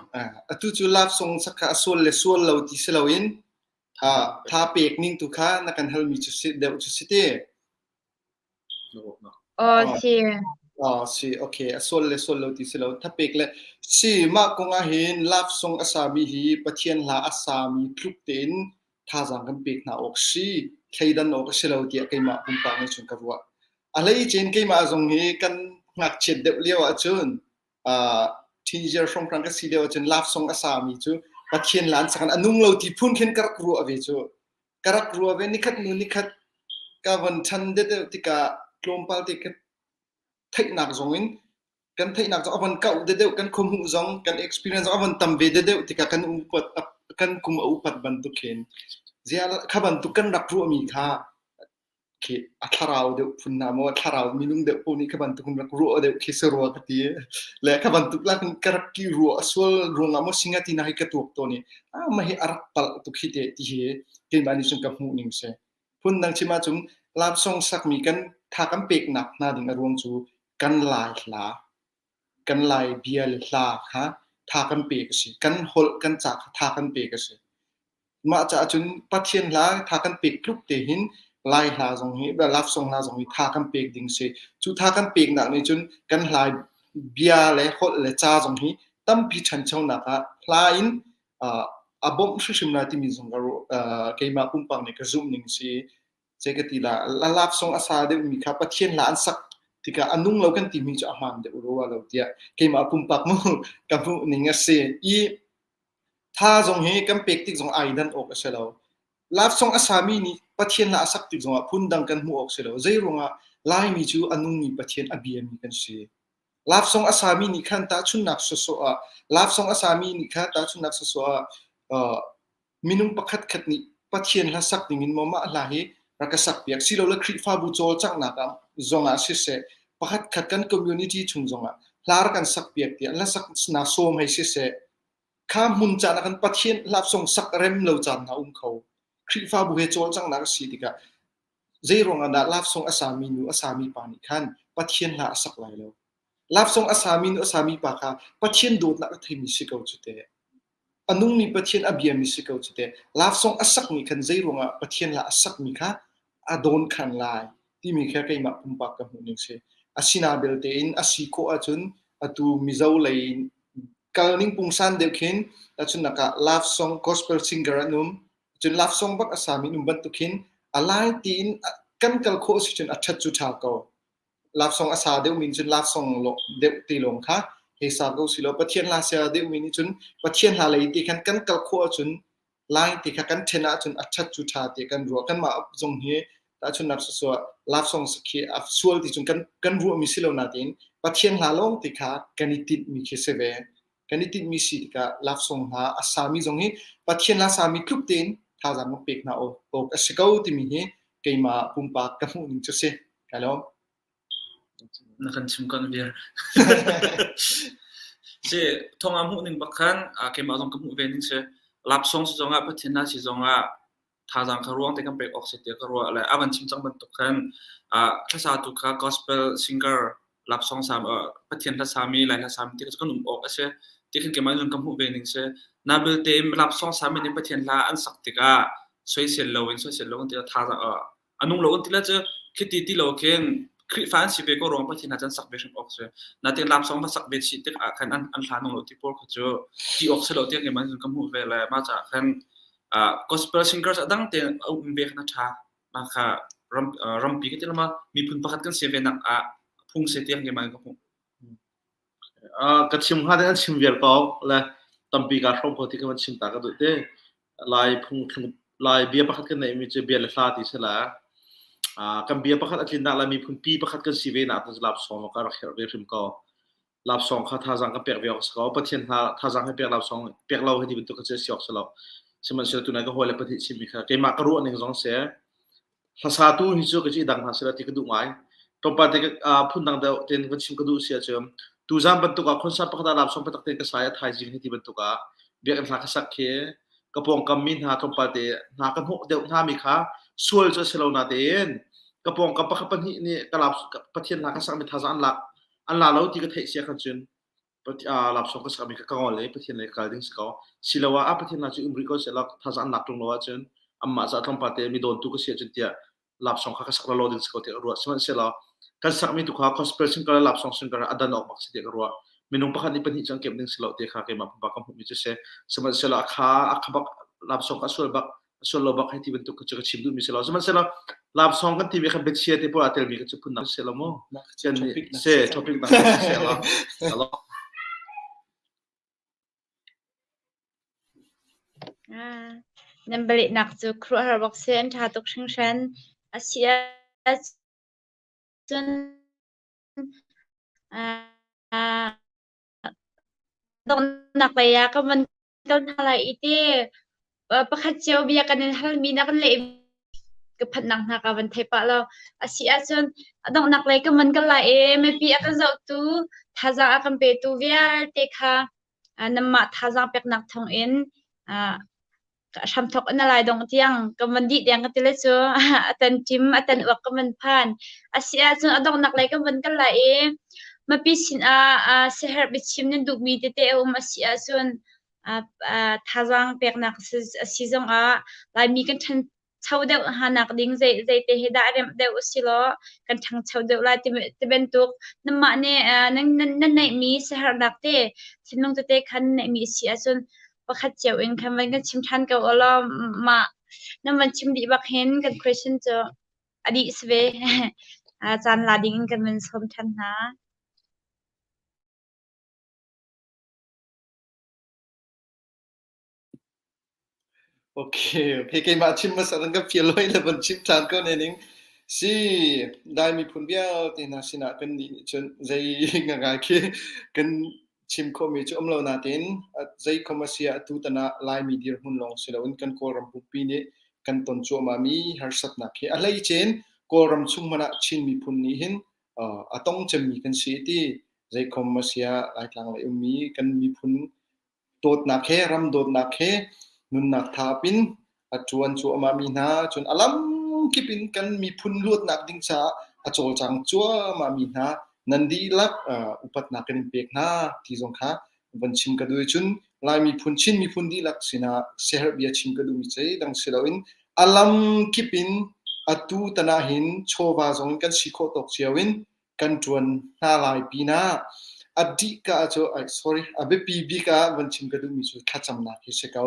atu cu love song sak kha a sual le sual lo ti si loin tha tha pek ning tu kha na kan halmi cu si deuh cu si ti. Aw si. Aw si okay a sual le sual lo ti si lo tha pek le si mah kong ah hin love song a sami hi Pathian hla a sami tluk tein thazaang kan pek hna awk si thleidan awk a si lo tiah keimah pumpak nih cun ka ruah. A hleicin keimah zong hi kan ngakchiat deuh lio ahcun. Uh, teenager hrawnghrang ka si lio ahcun love song a sami cu Pathian lan sakan a nung lo ti phun khin ka rak ruah ve cu. Ka rak ruah ve nikhat nu nikhat ka von ṭhan deuh tikah tlawmpal te ka theihnak zong in kan theihnak zong a von kauh deuh kan khuahmuh zong kan experience zong a von tam ve deuh tikah kan upat kan kum a upat bantuk khin zia kha bantuk kan rak ruahmi kha khi a thlarau deuh phun na maw thlarau minung deuh po nih kha bantuk rak ruah deuh khi se rua ka ti le kha bantuk la ka rak ki ruah sual ruangah maw singa ti na hi ka tuak to ni a ma hi a rak pal tuk hi te ti hi keimah nih cun ka hmuh ning se Phundang chim ahcun love sakmi kan tha kan peknak hna ding a ruang cu kan Lai hla, kan Lai bia le hla kha tha kan pek a si. Kan holh kan ca kha tha kan pek a si. Mah caah cun Pathian hla tha kan pek tluk te hin Lai hla zong hi love song hla zong hi tha kan pek ding si. Cu tha kan peknak nih cun kan hla bia le holh le ca zong hi tampi ṭhanchonak ah hla in a bawmh hrimhrim lai timi zong ka keimah pumpak nih ka zumh ning si. Zei ka ti la, love song a sa deuhmi kha Pathian hla an sak tikah a nung lo kan timi cu a hmaan deuh rua lo tiah keimah pumpak mu ka hmuh ning a si. I tha zong hi kan pek tik zong ai dan awk a si lo. Love song a sami nih Pathian hla a sak tik zongah phundang kan hmuh awk si lo. Zei ruangah Laimi cu a nungmi Pathian a biami kan si. Love song a sami nih khan tahchunhnak sawsawh ah love song a sami nih khan tahchunhnak sawsawh ah uh, minung pakhat khat nih Pathian hla sak ding in maw mah hla hi rak ka sak piak silole Khrihfabu cawlcanghnak ah zongah siseh pakhat khat kan community chung zongah hla rak kan sak piak tiah hla sak na sawm hei siseh kha hmun caan ah kan Pathian love song sak rem lo caan hna um kho Khrihfabu he cawlcanghnak a si tikah Zei ruangah dah love song a sami nu a sami pa nih khan Pathian hla a sak lai lo? Love song a sami nu a sami pa kha Pathian dawtnak a theimi si ko cu teh. A nungmi Pathian a biami si ko cu teh. Love song a sakmi khan zei ruangah Pathian hla a sakmi kha a dawn khan lai timi kha keimah pumpak ka hmuh ning si. Asina belte in a si khawh ahcun atu Mizo lei in kal ning pungsan deuh khin tahchunhnak ah love song gospel singer an um Cun love song bak a sami um bantuk hin a lai tiin kan kal khawh si cun a ṭhat cu ṭha ko. Love song a sa deuhmi nih cun love song deuh te lawng kha hei sa ko si law Pathian hla sia deuhmi nih cun Pathian hla lei ti khan kan kal khawh ahcun lai ti kha kan ṭhen ahcun a ṭhat cu ṭha ti kan ruah. Kanmah zong hi tahchunhnak sawsawh love song khi a sual ti cun kan kan ruahmi si lo natein Pathian hla lawng ti kha kan i tinhmi khi si ve. Kan i tinhmi si tikah love song hna a sami zong hi Pathian hla sami tluk tein thazaang kan pek hna awk a si ko timi hi keimah pumpak ka hmuh ning cu si. Kai lawm. Na kan chim kan viar. Si thong ah hmuh ning bak khan keimah zong ka hmuh ve ning si. Love song si zongah Pathian hla si zongah thazaang kha ruang te kan pek awk si tiah ka ruah le a van chim cang bantuk khan hlasa tu kha gospel singer love song sam Pathian hla sami Lai hla sami ti kan um awk a si ti khan keimah zong ka hmuh ve ning si na belte love song sami nih Pathian hla an sak tikah soisel lo in soisel lo in ti thazaang a nung lo in ti le cu khiti ti lo khin Khrihfa an si ve ko ruang Pathian hla cu an sak ve hrim awk si. Natin love song va sak ve chih tikah khan an an hla nung lo ti pawl kha cu ti awk si lo tiang keimah zong ka hmuh ve le mah caah khan gospel singers a dang tein a um ve khan a ṭha. Mah kha ram rampi ka ti lama miphun pakhat kan si ve nak ah phung se tiang keimah in ka hmuh. Ka chim hnga ding an chim viar ko le tampi kaa hrawm ko ti ka van chim ta ka duh te. Lai phung Lai bia pakhat kan neihmi cu bia le hla ti si la. Kan bia pakhat a tlinnak le miphun pi pakhat kan si ve nak cu lap song ka rak herh ve hrim ko. Lap song kha thazaang kan pek ve awk si ko. Pathian hna thazaang he pek lap song pek lo hi ti bantuk kha si awk si lo. Sihmanhsehlaw tunai ka hawi le pahnih chimmi kha keimah ka ruah ning zong si. Hlasatu hi cu ka ci dang hna seh ti ka duh ngai. Tlawmpal te phundang deuh tein van chim ka duh si ahcun tuzaan bantuk ah concert pakhat ah laam song biatak tein ka sai a thaizing hi ti bantuk ah biakinn hla ka sak khi ka pawngkam mi hna tlawmpal te hna ka hnawh deuh hna mi kha sual cu a si lo natein ka pawngkam pakhat pahnih nih ka laam Pathian hla ka sakmi thazaang an lak an la lo ti ka theih sia khan cun lapsawng ka sakmi ka ngol i Pathian lei ka kal ding si ko. Siloah ah Pathian hna cu um rih ko sehlaw thazaang an lak ṭung lo ahcun anmah caah tlawmpal te mi dawntu ka si ahcun tiah lapsawng kha ka sak lo ding si ko tiah ka ruah. Sihmanhsehlaw kan sakmi tu kha gospel singer le lapsawng singer a dan awk bak si tiah ka ruah. Minung pakhat nih pahnih cu an kemh ding si lo ti kha keimah pumpak ka hmuhmi cu si. Sihmanhsehlaw a kha a kha bak lapsawng kha a sual bak a sual lo bak hei ti bantuk cu ka chim duhmi si lo sihmanhsehlaw love song kan timi kha biachia te pawl aa telmi kha cu phun dang si lo mu se topic dang si lo. Ah, nan bialehnak cu khuaruahhar bak si, an ṭha tuk hringhran. A si ahcun ah, donghnak lei ah ka van kal hna lai i ti pakhat cio bia kan in halmi na kan leh ka phanhnak hna ka van thei pah lo. A si ahcun a donghnak lei ka van kal lai i mipi a kan zohtu, thazaang a kan petu vialte kha nanmah thazaang peknak thawngin hramthok na lai dong tiang ka van dih tiang ka ti le cu a tan ṭim a tan uak ka van phan. A si ahcun a donghnak lei kan van kal lai i mipi sinah siaherh biachim nan duhmi tete a um a si ahcun thazaang peknak a si zongah Laimi kan ṭhan ṭhancho deuh hnanak ding zei zeite hi dah remh deuh usilaw kan ṭhangcho deuh lai ti bantuk nanmah nih nan nan neihmi siaherhnak te thinlung tete khan neihmi a si ahcun pakhat cio in khan van kan chim ṭhan ko ulaw mah nan van chim dih bak hin kan question cu a dih si ve. Caan la ding in kan van sawm ṭhan hna. Okay, okay, keimah chim hmasa nan ka fial hoi le van chim ṭhan ko ne ning. Si, Lai miphun vialte hna sinah kan nih nih cun zei ngangai khi kan chim khawhmi cu um lo natein zei khom a si ah tutan ah Laimi dirhmun lawng si loin kan Kawlram pumpi nih kan ton cuahmahmi harsatnak hi a hleice Kawlram chung hmanh ah Chin miphun nih hin a tong cemmi kan si ti zei khom a si ah Laitlang lei ummi kan miphun dawtnak he ram dawtnak he nunnak thap in a ṭuan cuahmahmi hna cun a lamkip in kan miphun luatnak ding caah a cawlcang cuahmahmi hna nan dihlak upatnak kan in pek hna ti zong kha van chim ka duh cun Lai miphun Chin miphun dihlak sinah siaherh bia chim ka duhmi cei dang si loin a lamkip in atu tan ah hin chawva zong kan si khawh tawk cio in kan ṭuan hna lai pinah a dihka cu sorry a biapi bik ah van chim ka duhmi cu thlacamnak hi si ko.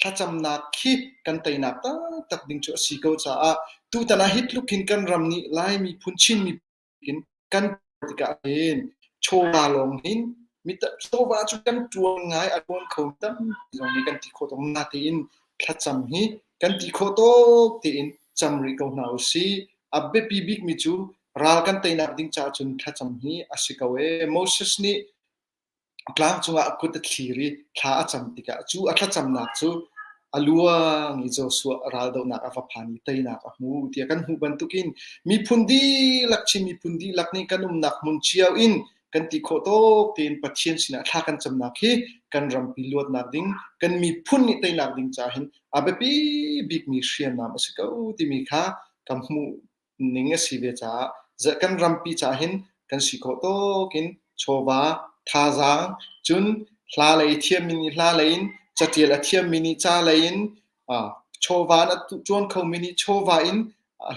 Thlacamnak khi kan teinak taktak ding cu a si ko caah tutan ah hi tluk hin kan ram nih Lai miphun Chin miphun kan tikah hin chawva lawng hin mi chawva cu kan ṭuan ngai a ṭuan kho tampi zong nih kan ti khawh tawk natein thlacam hi kan ti khawh tawk tein cam rih ko hna usih. A biapi bikmi cu ral kan teinak ding caah cun thlacam hi a si ko ee. Moses nih tlang cungah a kut a thlir i thla a cam tikah cu a thlacamnak cu a luang i Joshua raldohnak a va phan i teinak a hmu tiah kan hmuh bantukin miphun dihlak Chin miphun dihlak nih kan umnak hmun cio in kan ti khawh tawk tein Pathian sinah thla kan camnak hi kan rampi luatnak ding kan miphun nih teinak ding caah hin a biapi bikmi hriamnam a si ko timi kha ka hmuh ning a si ve caah kan rampi caah hin kan si khawh tawk in chawva thazaang cun hla lei thiammi nih hla lei in catial a thiammi nih ca lei in chawva a ṭuan khomi nih chawva in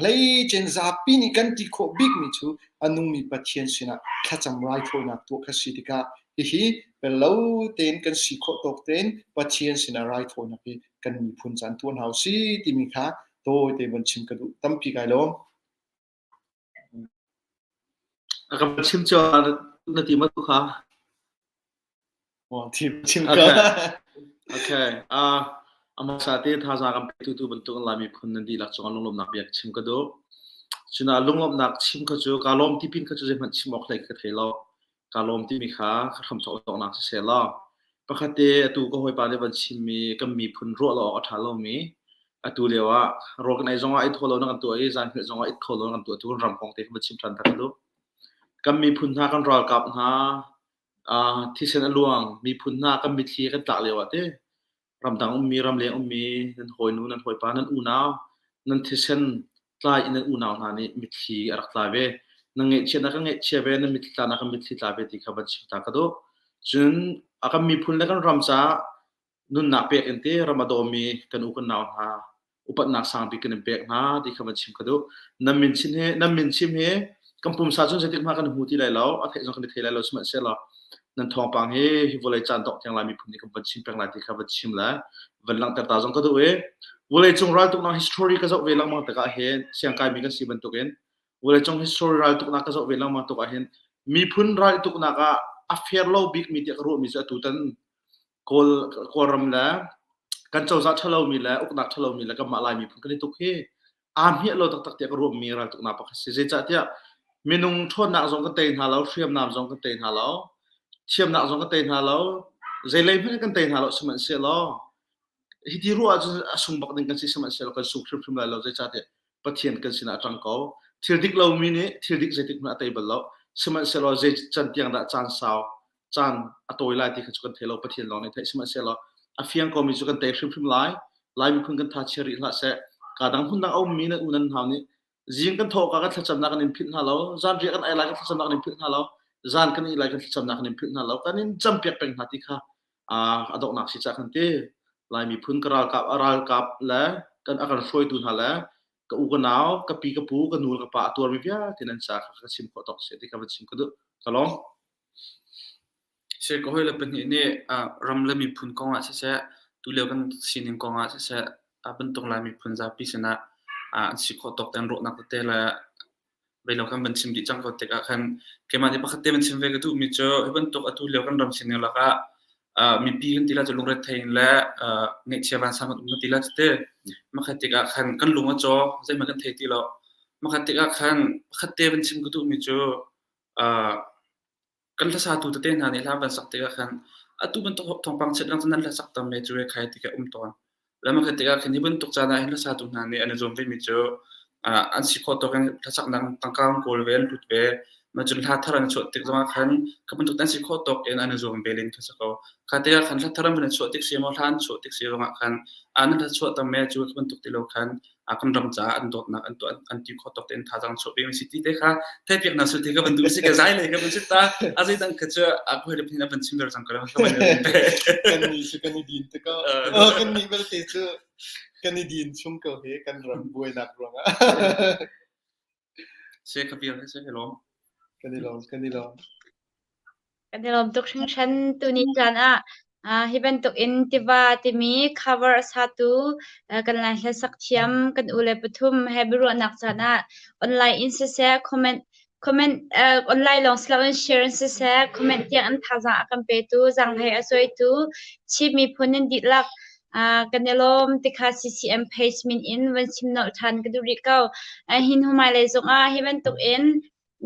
hleicen zapi nih kan ti khawh bikmi cu a nungmi Pathian sinah thlacam raithawinak tuah kha si tikah hihi pello tein kan si khawh tawk tein Pathian sinah raithawinak hi kan miphun caan tuah hna usih timi kha tawite van chim ka duh tampi kai lawm. A ka chim cio na ti ma tu kha? Chim chim ka. Okay. Uh, amasa te thazaang kan petu tu bantuk Lai miphun nan dihlak cung lunglawmhnak bia chim ka duh. Cuna lunglawmhnak chim kha cu ka lawm tipin kha cu zeihmanh chim awk hlei ka thei lo. Ka lawm timi kha ka hramthawk tawknak si seh law pakhat te atu ka hawipa nih van chimmi kan miphun ruah lo awk a ṭha lomi atu lio ah rawl kan ei zongah ei thaw lo na kan tuah i zan hngilh zongah it kho lo na kan tuah tu kan ram kong te kha van chim ṭhan ta ka duh. Kan miphun hna kan ralkap hna uh, thisen a luang miphun hna kan mitthli kan tlak lio ah te ramdang ummi ramleng ummi nan hawinu nan hawipa nan unau nan thisen tlai in nan unau hna nih mitthli a rak tla ve nan ngaihchiatnak kan ngaihchia ve nan mitthli tlanak kan mitthli tla ve ti kha van chim ta ka duh cun a kan miphun le kan ram caah nunnak pek in te ram a dawmi kan u kan nau hna upatnak sangbik kan in pek hna ti kha van chim ka duh. Nan min chim hi nan min chim hi kan pumsa cun zeitik hmah kan hmu ti lai lo a theih zong kan i thei lai lo sihmanhsehlaw nan thawngpang hi hi vawlei caan dongh tiang lai miphun nih kan van chim peng lai ti kha van chim le van langhter ta zong ka duh i vawlei cung raltuknak history ka zoh ve lengmang tikah hin siangkaimi kan si bantukin vawlei cung history raltuknak ka zoh ve lengmang tukah hin miphun raltuknak ah a fair lo bikmi tiah ka ruahmi cu atu tan Kawl Kawlram le. Kan cozah ṭhalomi le uknak ṭhalomi le kanmah Lai miphun kan i tuk hi aa hmiah lo taktak tiah ka ruahmi raltuknak pakhat si. Zeicahtiah minung ṭhawnnak zong kan tei hna lo, hriamnam zong kan tei hna lo, thiamnak zong kan tei hna lo, zeilei hmanh kan tei hna lo sihmanhsehlaw hiti ruah ahcun a sung bak ding kan si sihmanhsehlaw kan sung hrimhrim lai lo zeicahtiah Pathian kan sinah a ṭang ko. Thil dik lomi nih thil dik zeitik hmanh a tei bal lo. Sihmanhsehlaw zei can tiang dah caan sau caan a tawi lai ti kha cu kan thei lo Pathian lawng nih theih sihmanhsehlaw a fiang komi cu kan tei hrimhrim lai. Lai miphun kan tha chia rih hlah seh. Ka dang hmun dang a ummi nan u nan nau nih zing kan thawh ka kan thlacamnak kan in philh hna lo zan riah kan ai lai kan thlacamnak kan in philh hna lo zan kan ih lai kan thlacamnak kan in philh hna lo kan in campiak peng hna ti kha a donghnak si cah kan ti. Lai miphun ka ralkap a ralkap le kan a kan hruaitu hna le ka u ka nau ka pi ka pu ka nu le ka pa a tuarmi vialte nan ca kha ka chim khawh tawk si ti ka van chim ka duh. Ka lawm. Si ka hawile pahnih nih ram le miphun kong ah siseh, tulio kan sining kong ah siseh, bantuk Lai miphun zapi sinah an si khawh tawk tein ruahnak tete le beilo kan van chim dih cang ko tikah khan keimah nih pakhat te van chim ve ka duhmi cu hi bantuk atu lio kan ram sining lakah mipi kan ti la cu lungrethei in le ngaihchia vansang kan um kan ti la cu makhat tikah khan kan lung a caw zeihmanh kan thei ti lo makhat tikah khan pakhat te van chim ka duhmi cu Kan hlasatu tete hna nih hla van sak tikah khan atu bantuk thawngpang chiat lang cu nan hlasak tam me cu khai ti ka um tawn. Lam khat tikah khan hi bantuk caan ah hin hlasatu hna nih an i zuam vemi cu an si khawh tawk in hlasaknak tangka an kawl ve, an hlut ve. Ma cun hla thar an chuah tik zongah khan kha bantuk an si khawh tawk in an i zuam ve len kha si ko. Kha tikah khan hla thar an van chuah tik si maw hla an chuah tik si zongah khan an hla chuah tam me cu bantuk ti lo khan kan ram caah an dawtnak an tuah an ti khawh tawk tein thazaang chuah ve mi si ti te kha theihpiak na sul ti ka van duh si ka zai lei ka van sit ta a zei dang kha cu a koi le phin a van chim ber cang ko kan ni cu kan i din te ko kan ni belte cu kan i din chung ko he kan ram buainak ruangah se ka pial se hello kan i lawm kan i lawm Kan i lawm tuk hringhran. Tuni caan ah hi bantuk in tiva timi cover a satu kan Lai hlasak thiam kan u le pathum he biaruahnak caan ah online in siseh comment comment online lawng si loin share in siseh comment tiang an thazaang a kan petu zaanghlei a cawitu Chin miphun nan dihlak kan i lawm tikha CCM page min in van chim nolh ṭhan ka duh rih ko. Hin hmailei zongah hi bantuk in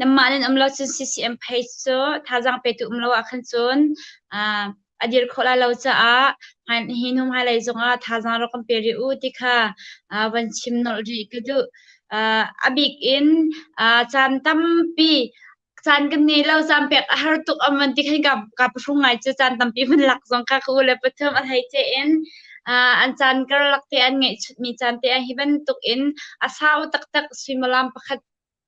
Nanmah nan um lo cun CCM page cu thazaang petu um lo ah khan cun a dir khawh lai lo caah hi hnu hmailei zongah thazaang rak kan pe rih u ti kha van chim nolh rih ka duh. A bik in caan tampi caan kan ngei lo caan pek a har tuk am van ti khan ka ka pahrung ngai cu caan tampi van lak zong kha ka u le pathum a hlei ce in an caan karlak te an ngeihchutmi caan te ah hi bantuk in a sau taktak suimilam pakhat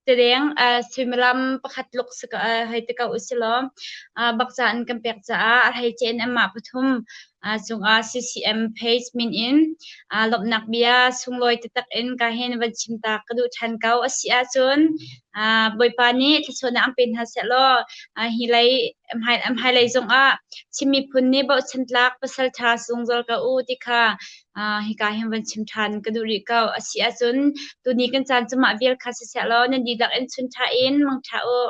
Tideng suimilam pakhat tluk hei ti ko usilaw bakca an kan pek caah a hleice in anmah pathum cungah CCM page min in lawmhnak bia sunglawi taktak in ka hin van chim ta ka duh ṭhan ko. A si ahcun Bawipa nih thluachuahnak an pe hna sehlaw hi lei hmailei zongah Chin miphun nih bochan tlak pasal ṭha zungzal ko u ti kha hika hin van chim ṭhan ka duh rih ko. A si ahcun tuni kan caan cu mah vial kha si seh law nan dihlak in chun ṭha in mangṭha u.